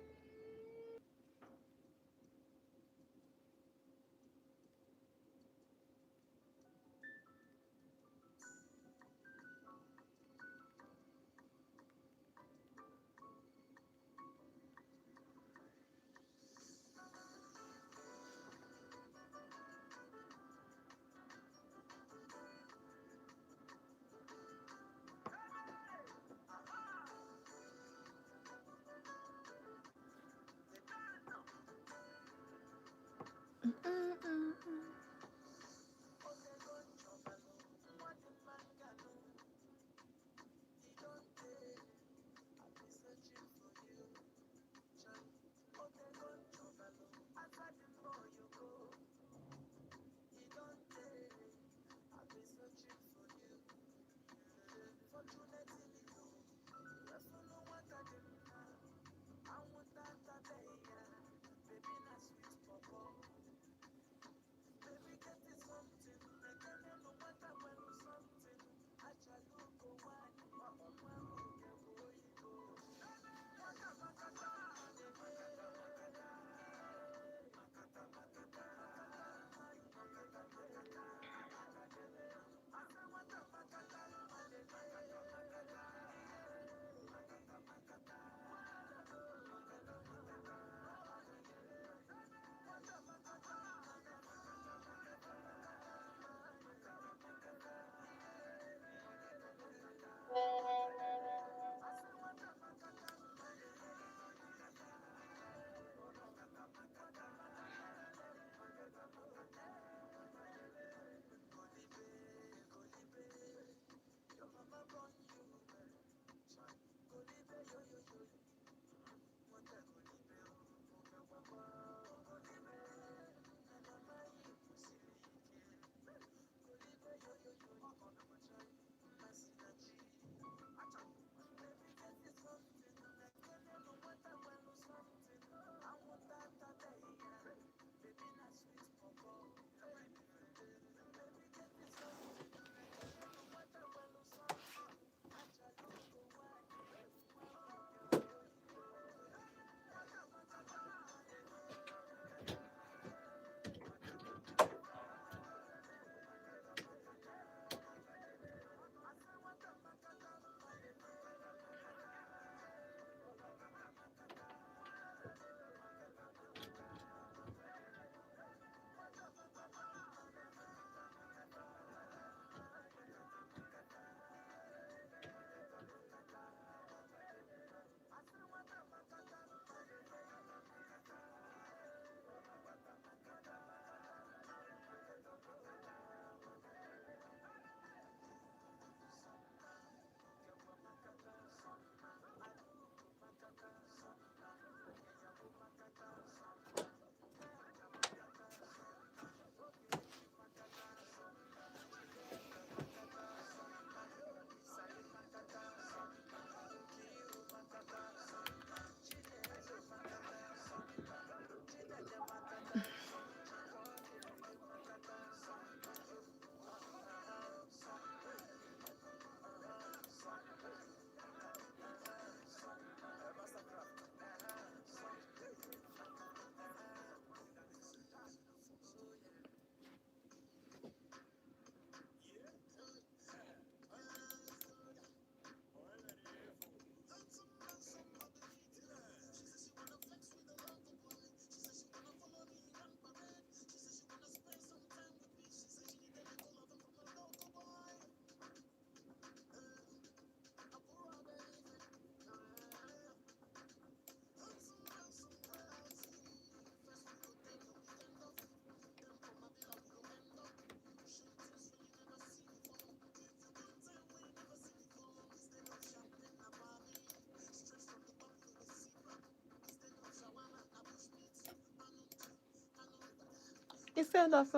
Speaker 1: Instead of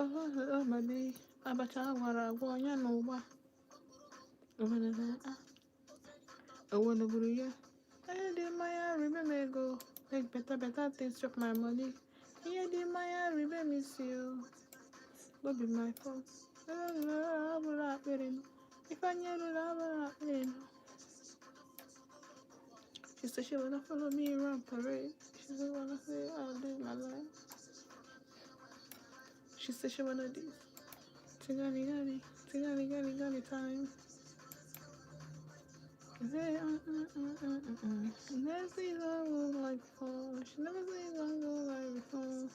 Speaker 1: ọmọdé abacha agwara agwọ ya na ụgba obodo buru ya. Ihe dị mma ya ribe m ego, make better better things chop my money. Ihe dị mma ya ribe m isi o, no be my fault. Abụrụ akpịrị m ife anyị ruru abụrụ akpịrị m. She said she wanna follow me around parade. She said wanna say I'll live my life. She said she wanna this. Tigani gani, tigani gani gani time. Never seen I was like before. She never seen I go like before.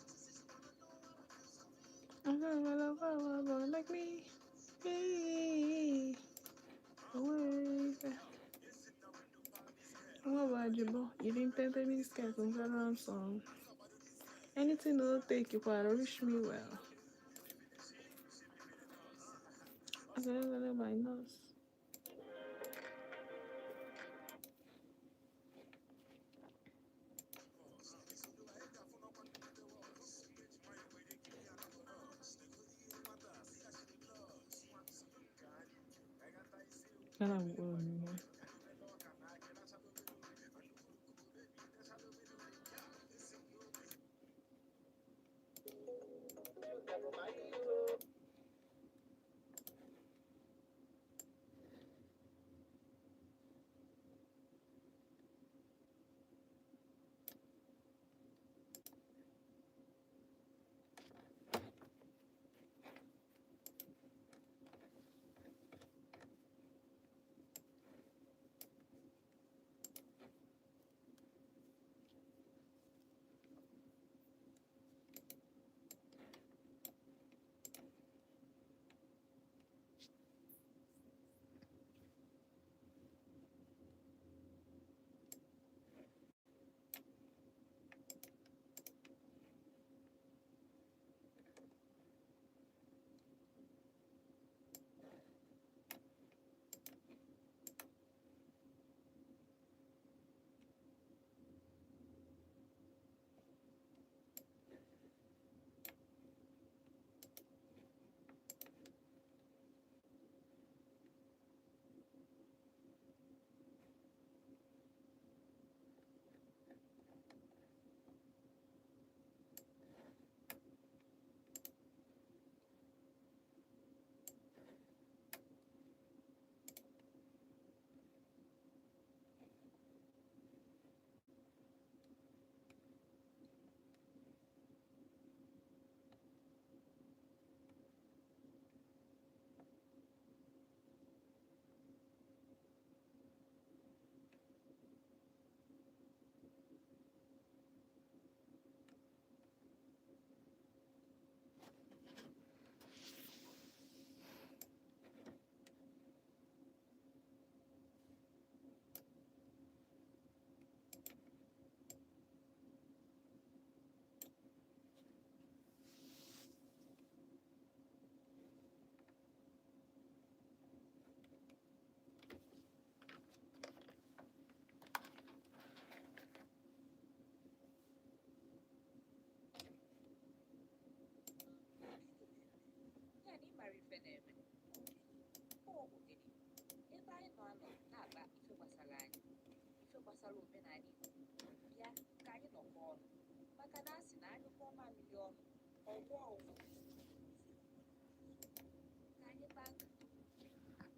Speaker 1: I'm gonna love her, like me. Hey, away. What about you, boy? You didn't pay me skirt on ransom. Anything will take you quite wish me well. I said, my nose.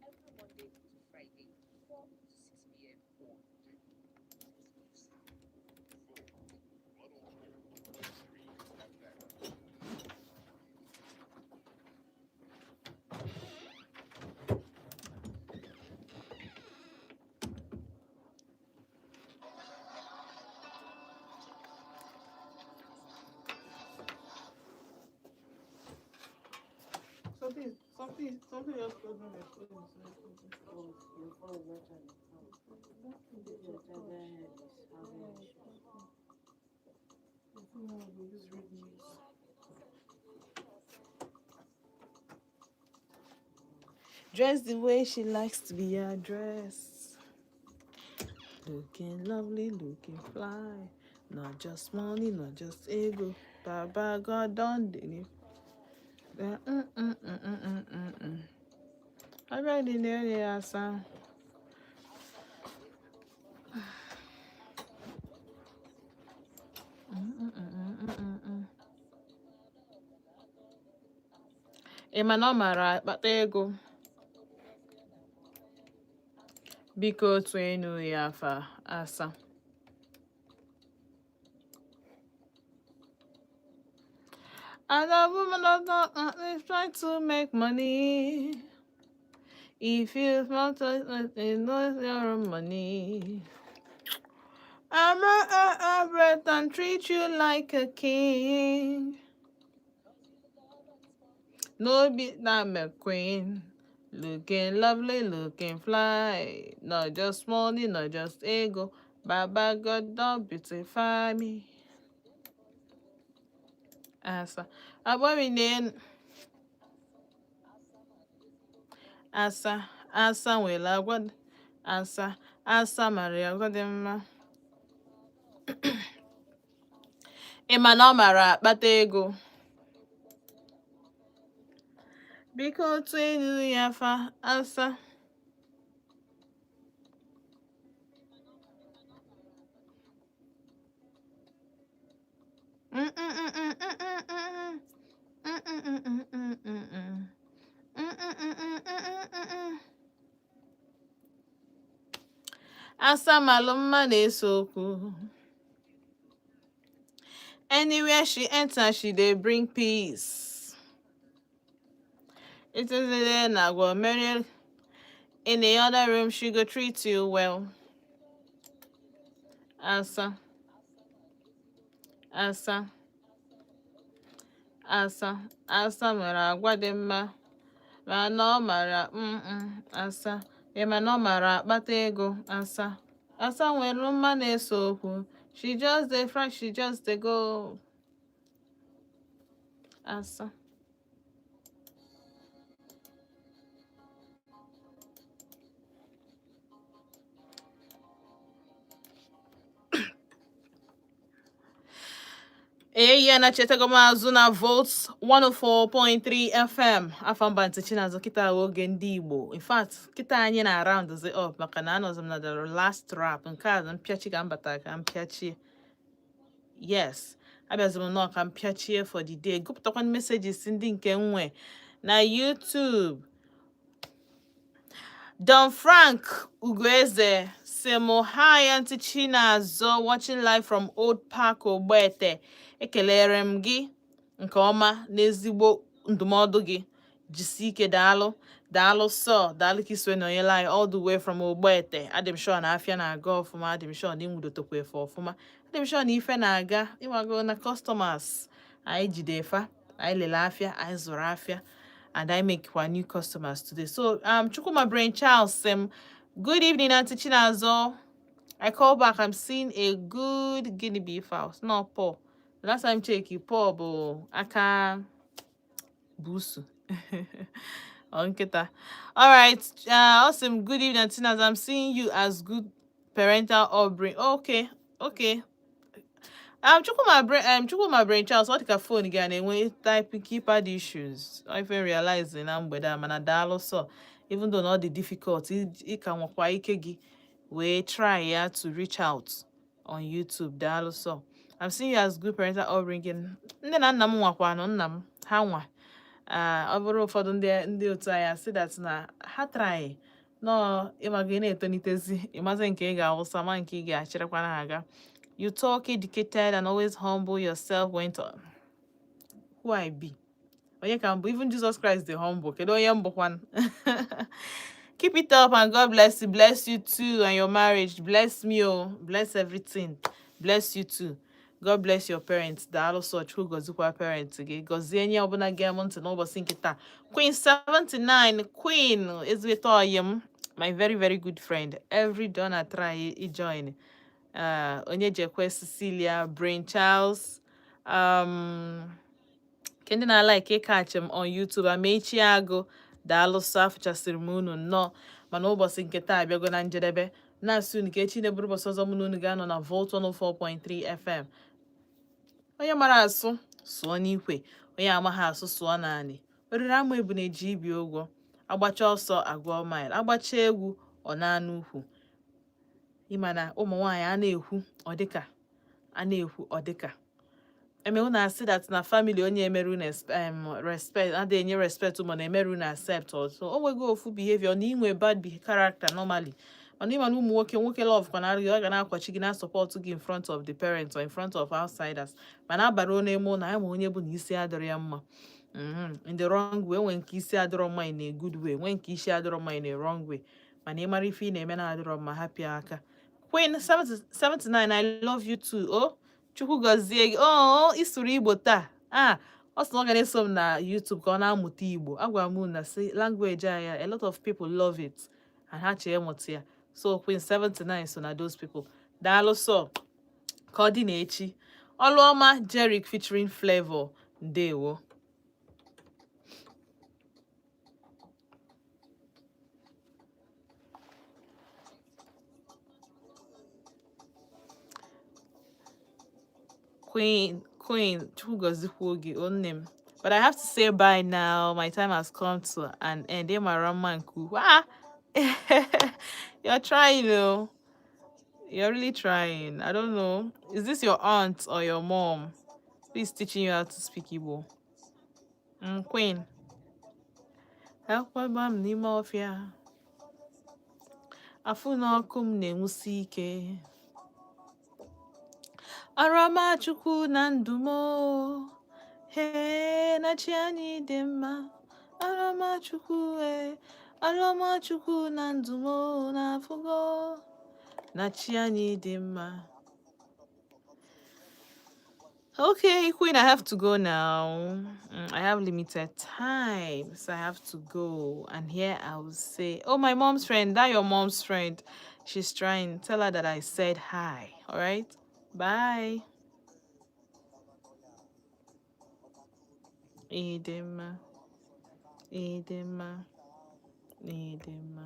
Speaker 7: Every Monday to Friday, 4 to 6 p.m.
Speaker 1: Something else told me my phone is not working.
Speaker 10: Oh, your phone is not charging. Oh, your charger head is having issues.
Speaker 1: I think I will use read news. Dress the way she likes to be addressed. Looking lovely, looking fly. Not just money, not just ego. Baba God done did it. Abịa dị n'elu ya asa. Ị ma na ọ mara akpata ego? Biko tụenu ya afa asa. And a woman is trying to make money. If you want to know your money. I'm a breath and treat you like a king. No be I'm a queen. Looking lovely, looking fly. Not just money, not just ego. Baba God don't beautify me. Asa. Agbaghị na asa. Asa nwere agwa asa. Asa mara ya agwa dị mma. Ị ma na ọ mara akpata ego? Biko tụenu ya afa asa. Asa malụ mma na-ese okwu. Anywhere she enter, she dey bring peace. It is there na go marry. In the other room, she go treat you well. Asa. Asa. Asa. Asa nwere agwa dị mma. Mana ọ mara asa. Ị ma na ọ mara akpata ego. Asa. Asa nwere mma na-ese okwu. She just dey fresh, she just dey go. Asa. Ee, ya na chetago m azụ na Volt 104.3 FM. Afa m bụ Aunty Chinazụ. Kịta oge ndị Igbo. In fact, kịta anyị na round up maka na anọzi m na the last rap nke a mpịachi ka m batara ka m pịachie. Yes, abịazi m nnọọ ka m pịachie for the day, gụpụtakwa messages ndị nke m nwe na YouTube. Don Frank Ugoeze sị m, "Hi Aunty Chinazụ, watching live from Old Park Ogbete." Ekelere m gị nke ọma n'ezigbo ndụmọdụ gị. Jisi ike, daalụ, daalụ sọ, daalụ ka iso nọnyere anyị all the way from Ogbete. Adị m sure na afịa na-aga ọfụma, adị m sure na ịnwudotokwa efe ọfụma, adị m sure na ife na-aga ịwago na customers anyị jide fa, anyị lele afịa, anyị zụrụ afịa, and I make kwa new customers today. So Chukwuma Brain Charles sị m, "Good evening, Aunty Chinazụ. I call back. I'm seeing a good guinea beef house." Not Paul. The last time check you, Paul bụ aka busu. Ọ nkịta. All right. Awesome. "Good evening, Aunty Chinazụ. I'm seeing you as good parental upbringing." Okay. Chukwuma Brain Charles, ọ dị ka phone gị a na-enwe type keypad issues. I even realize na mgbede a, mana daalụ sọ. Even though na ọ dị difficult, ị ka nwekwa ike gị wee try ya to reach out on YouTube. Daalụ sọ. I'm seeing you as good parental upbringing. Nne na nna m nwakwanụ nna m ha nwa. Ah, ọ bụrụ ụfọdụ ndị otu anyị asị that na ha try nọọ ịmaga ị na-etonitezi ịmazi nke ị ga-awụsa ma nke ị ga-achịrịkwa na-aga. You talk educated and always humble yourself when to who I be. Onye ka mbụ? Even Jesus Christ dey humble. Kedu onye mbụkwan? Keep it up and God bless you. Bless you too and your marriage. Bless me, oh. Bless everything. Bless you too. God bless your parents. Daalụ sọ, Chukwu gọzikwa parents gị. Gọzie nye ọbụla gee m ntị n'ụbọchị nke taa. Queen 79, Queen ezigbote ọyị m, my very very good friend. Every day ọ na-try i-join. Onye jekwe Cecilia, Brain Charles, nke ndị na-like ịkachi m on YouTube, Amechi Agụ, daalụ sọ, afụchasịrị m unu nnọọ. Mana ụbọchị nke taa abịago na njedebe. Na-asị unu ka echi na-eburu ụbọchị ọzọ mụ na unu ga-anọ na Volt 104.3 FM. Onye mara asụ sụọ n'ikwe, onye amaghị asụ sụọ naanị. Oriri ama ebu na-eji ibi ụgwọ. Agbacha ọsọ agụọ mile, agbacha egwu ọ na-anụ ukwu. Ịma na ụmụ nwaanyị a na-ekwu ọ dịka a na-ekwu ọ dịka eme unu asị that na family onye emerụ na respect adịghị enye respect ụmụ na emerụ na accept ọzọ. O nwego ofu behavior na inwe bad character normally, mana ịma na ụmụ nwoke, nwoke love kwa na gị, ọ ga na-akwachi gị, na support gị in front of the parents or in front of outsiders, mana abara n'ime ụlọ ya ma onye bụ na isi adịrọ ya mma. In the wrong way. Nwee nke isi adịrọ mma in a good way, nwee nke isi adịrọ mma in a wrong way, mana ị mara ife ị na-eme na-adịrọ mma, hapụ ya aka. Queen 70 79, I love you too. Oh, Chukwu gọzie gị. Oh, ịsụrụ Igbo taa. Ah, ọ sị na ọ ga na-eso m na YouTube ka ọ na-amụta Igbo. Agwara m unu na si language anyị, a lot of people love it and ha chee ịmụta ya. So Queen 79 so na those people. Daalụ sọ. Ka ọ dị n'echi. Ọlụọma Jerick featuring Flavor. Ndewo. Queen, Queen, Chukwu gọzikwuo gị, o nne m. But I have to say bye now. My time has come to an end. Ị mara mma nke ukwuu. Ah! You're trying, though. You're really trying. I don't know. Is this your aunt or your mom? Please teaching you how to speak Igbo. Queen. Akwaba m n'ime ọfịa. Afụ na ọkụ m na-enwusi ike. Ọrụ Chukwu na ndụ m o. Hee, na chi anyị dị mma. Ọrụ Chukwu e. Ọrụ Chukwu na ndụ m o, na-afụgo na chi anyị dị mma. Okay, Queen, I have to go now. I have limited time, so I have to go. And here I will say, oh, my mom's friend, that your mom's friend. She's trying. Tell her that I said hi. All right? Bye. Ịdị mma. Ịdị mma. Ịdị mma.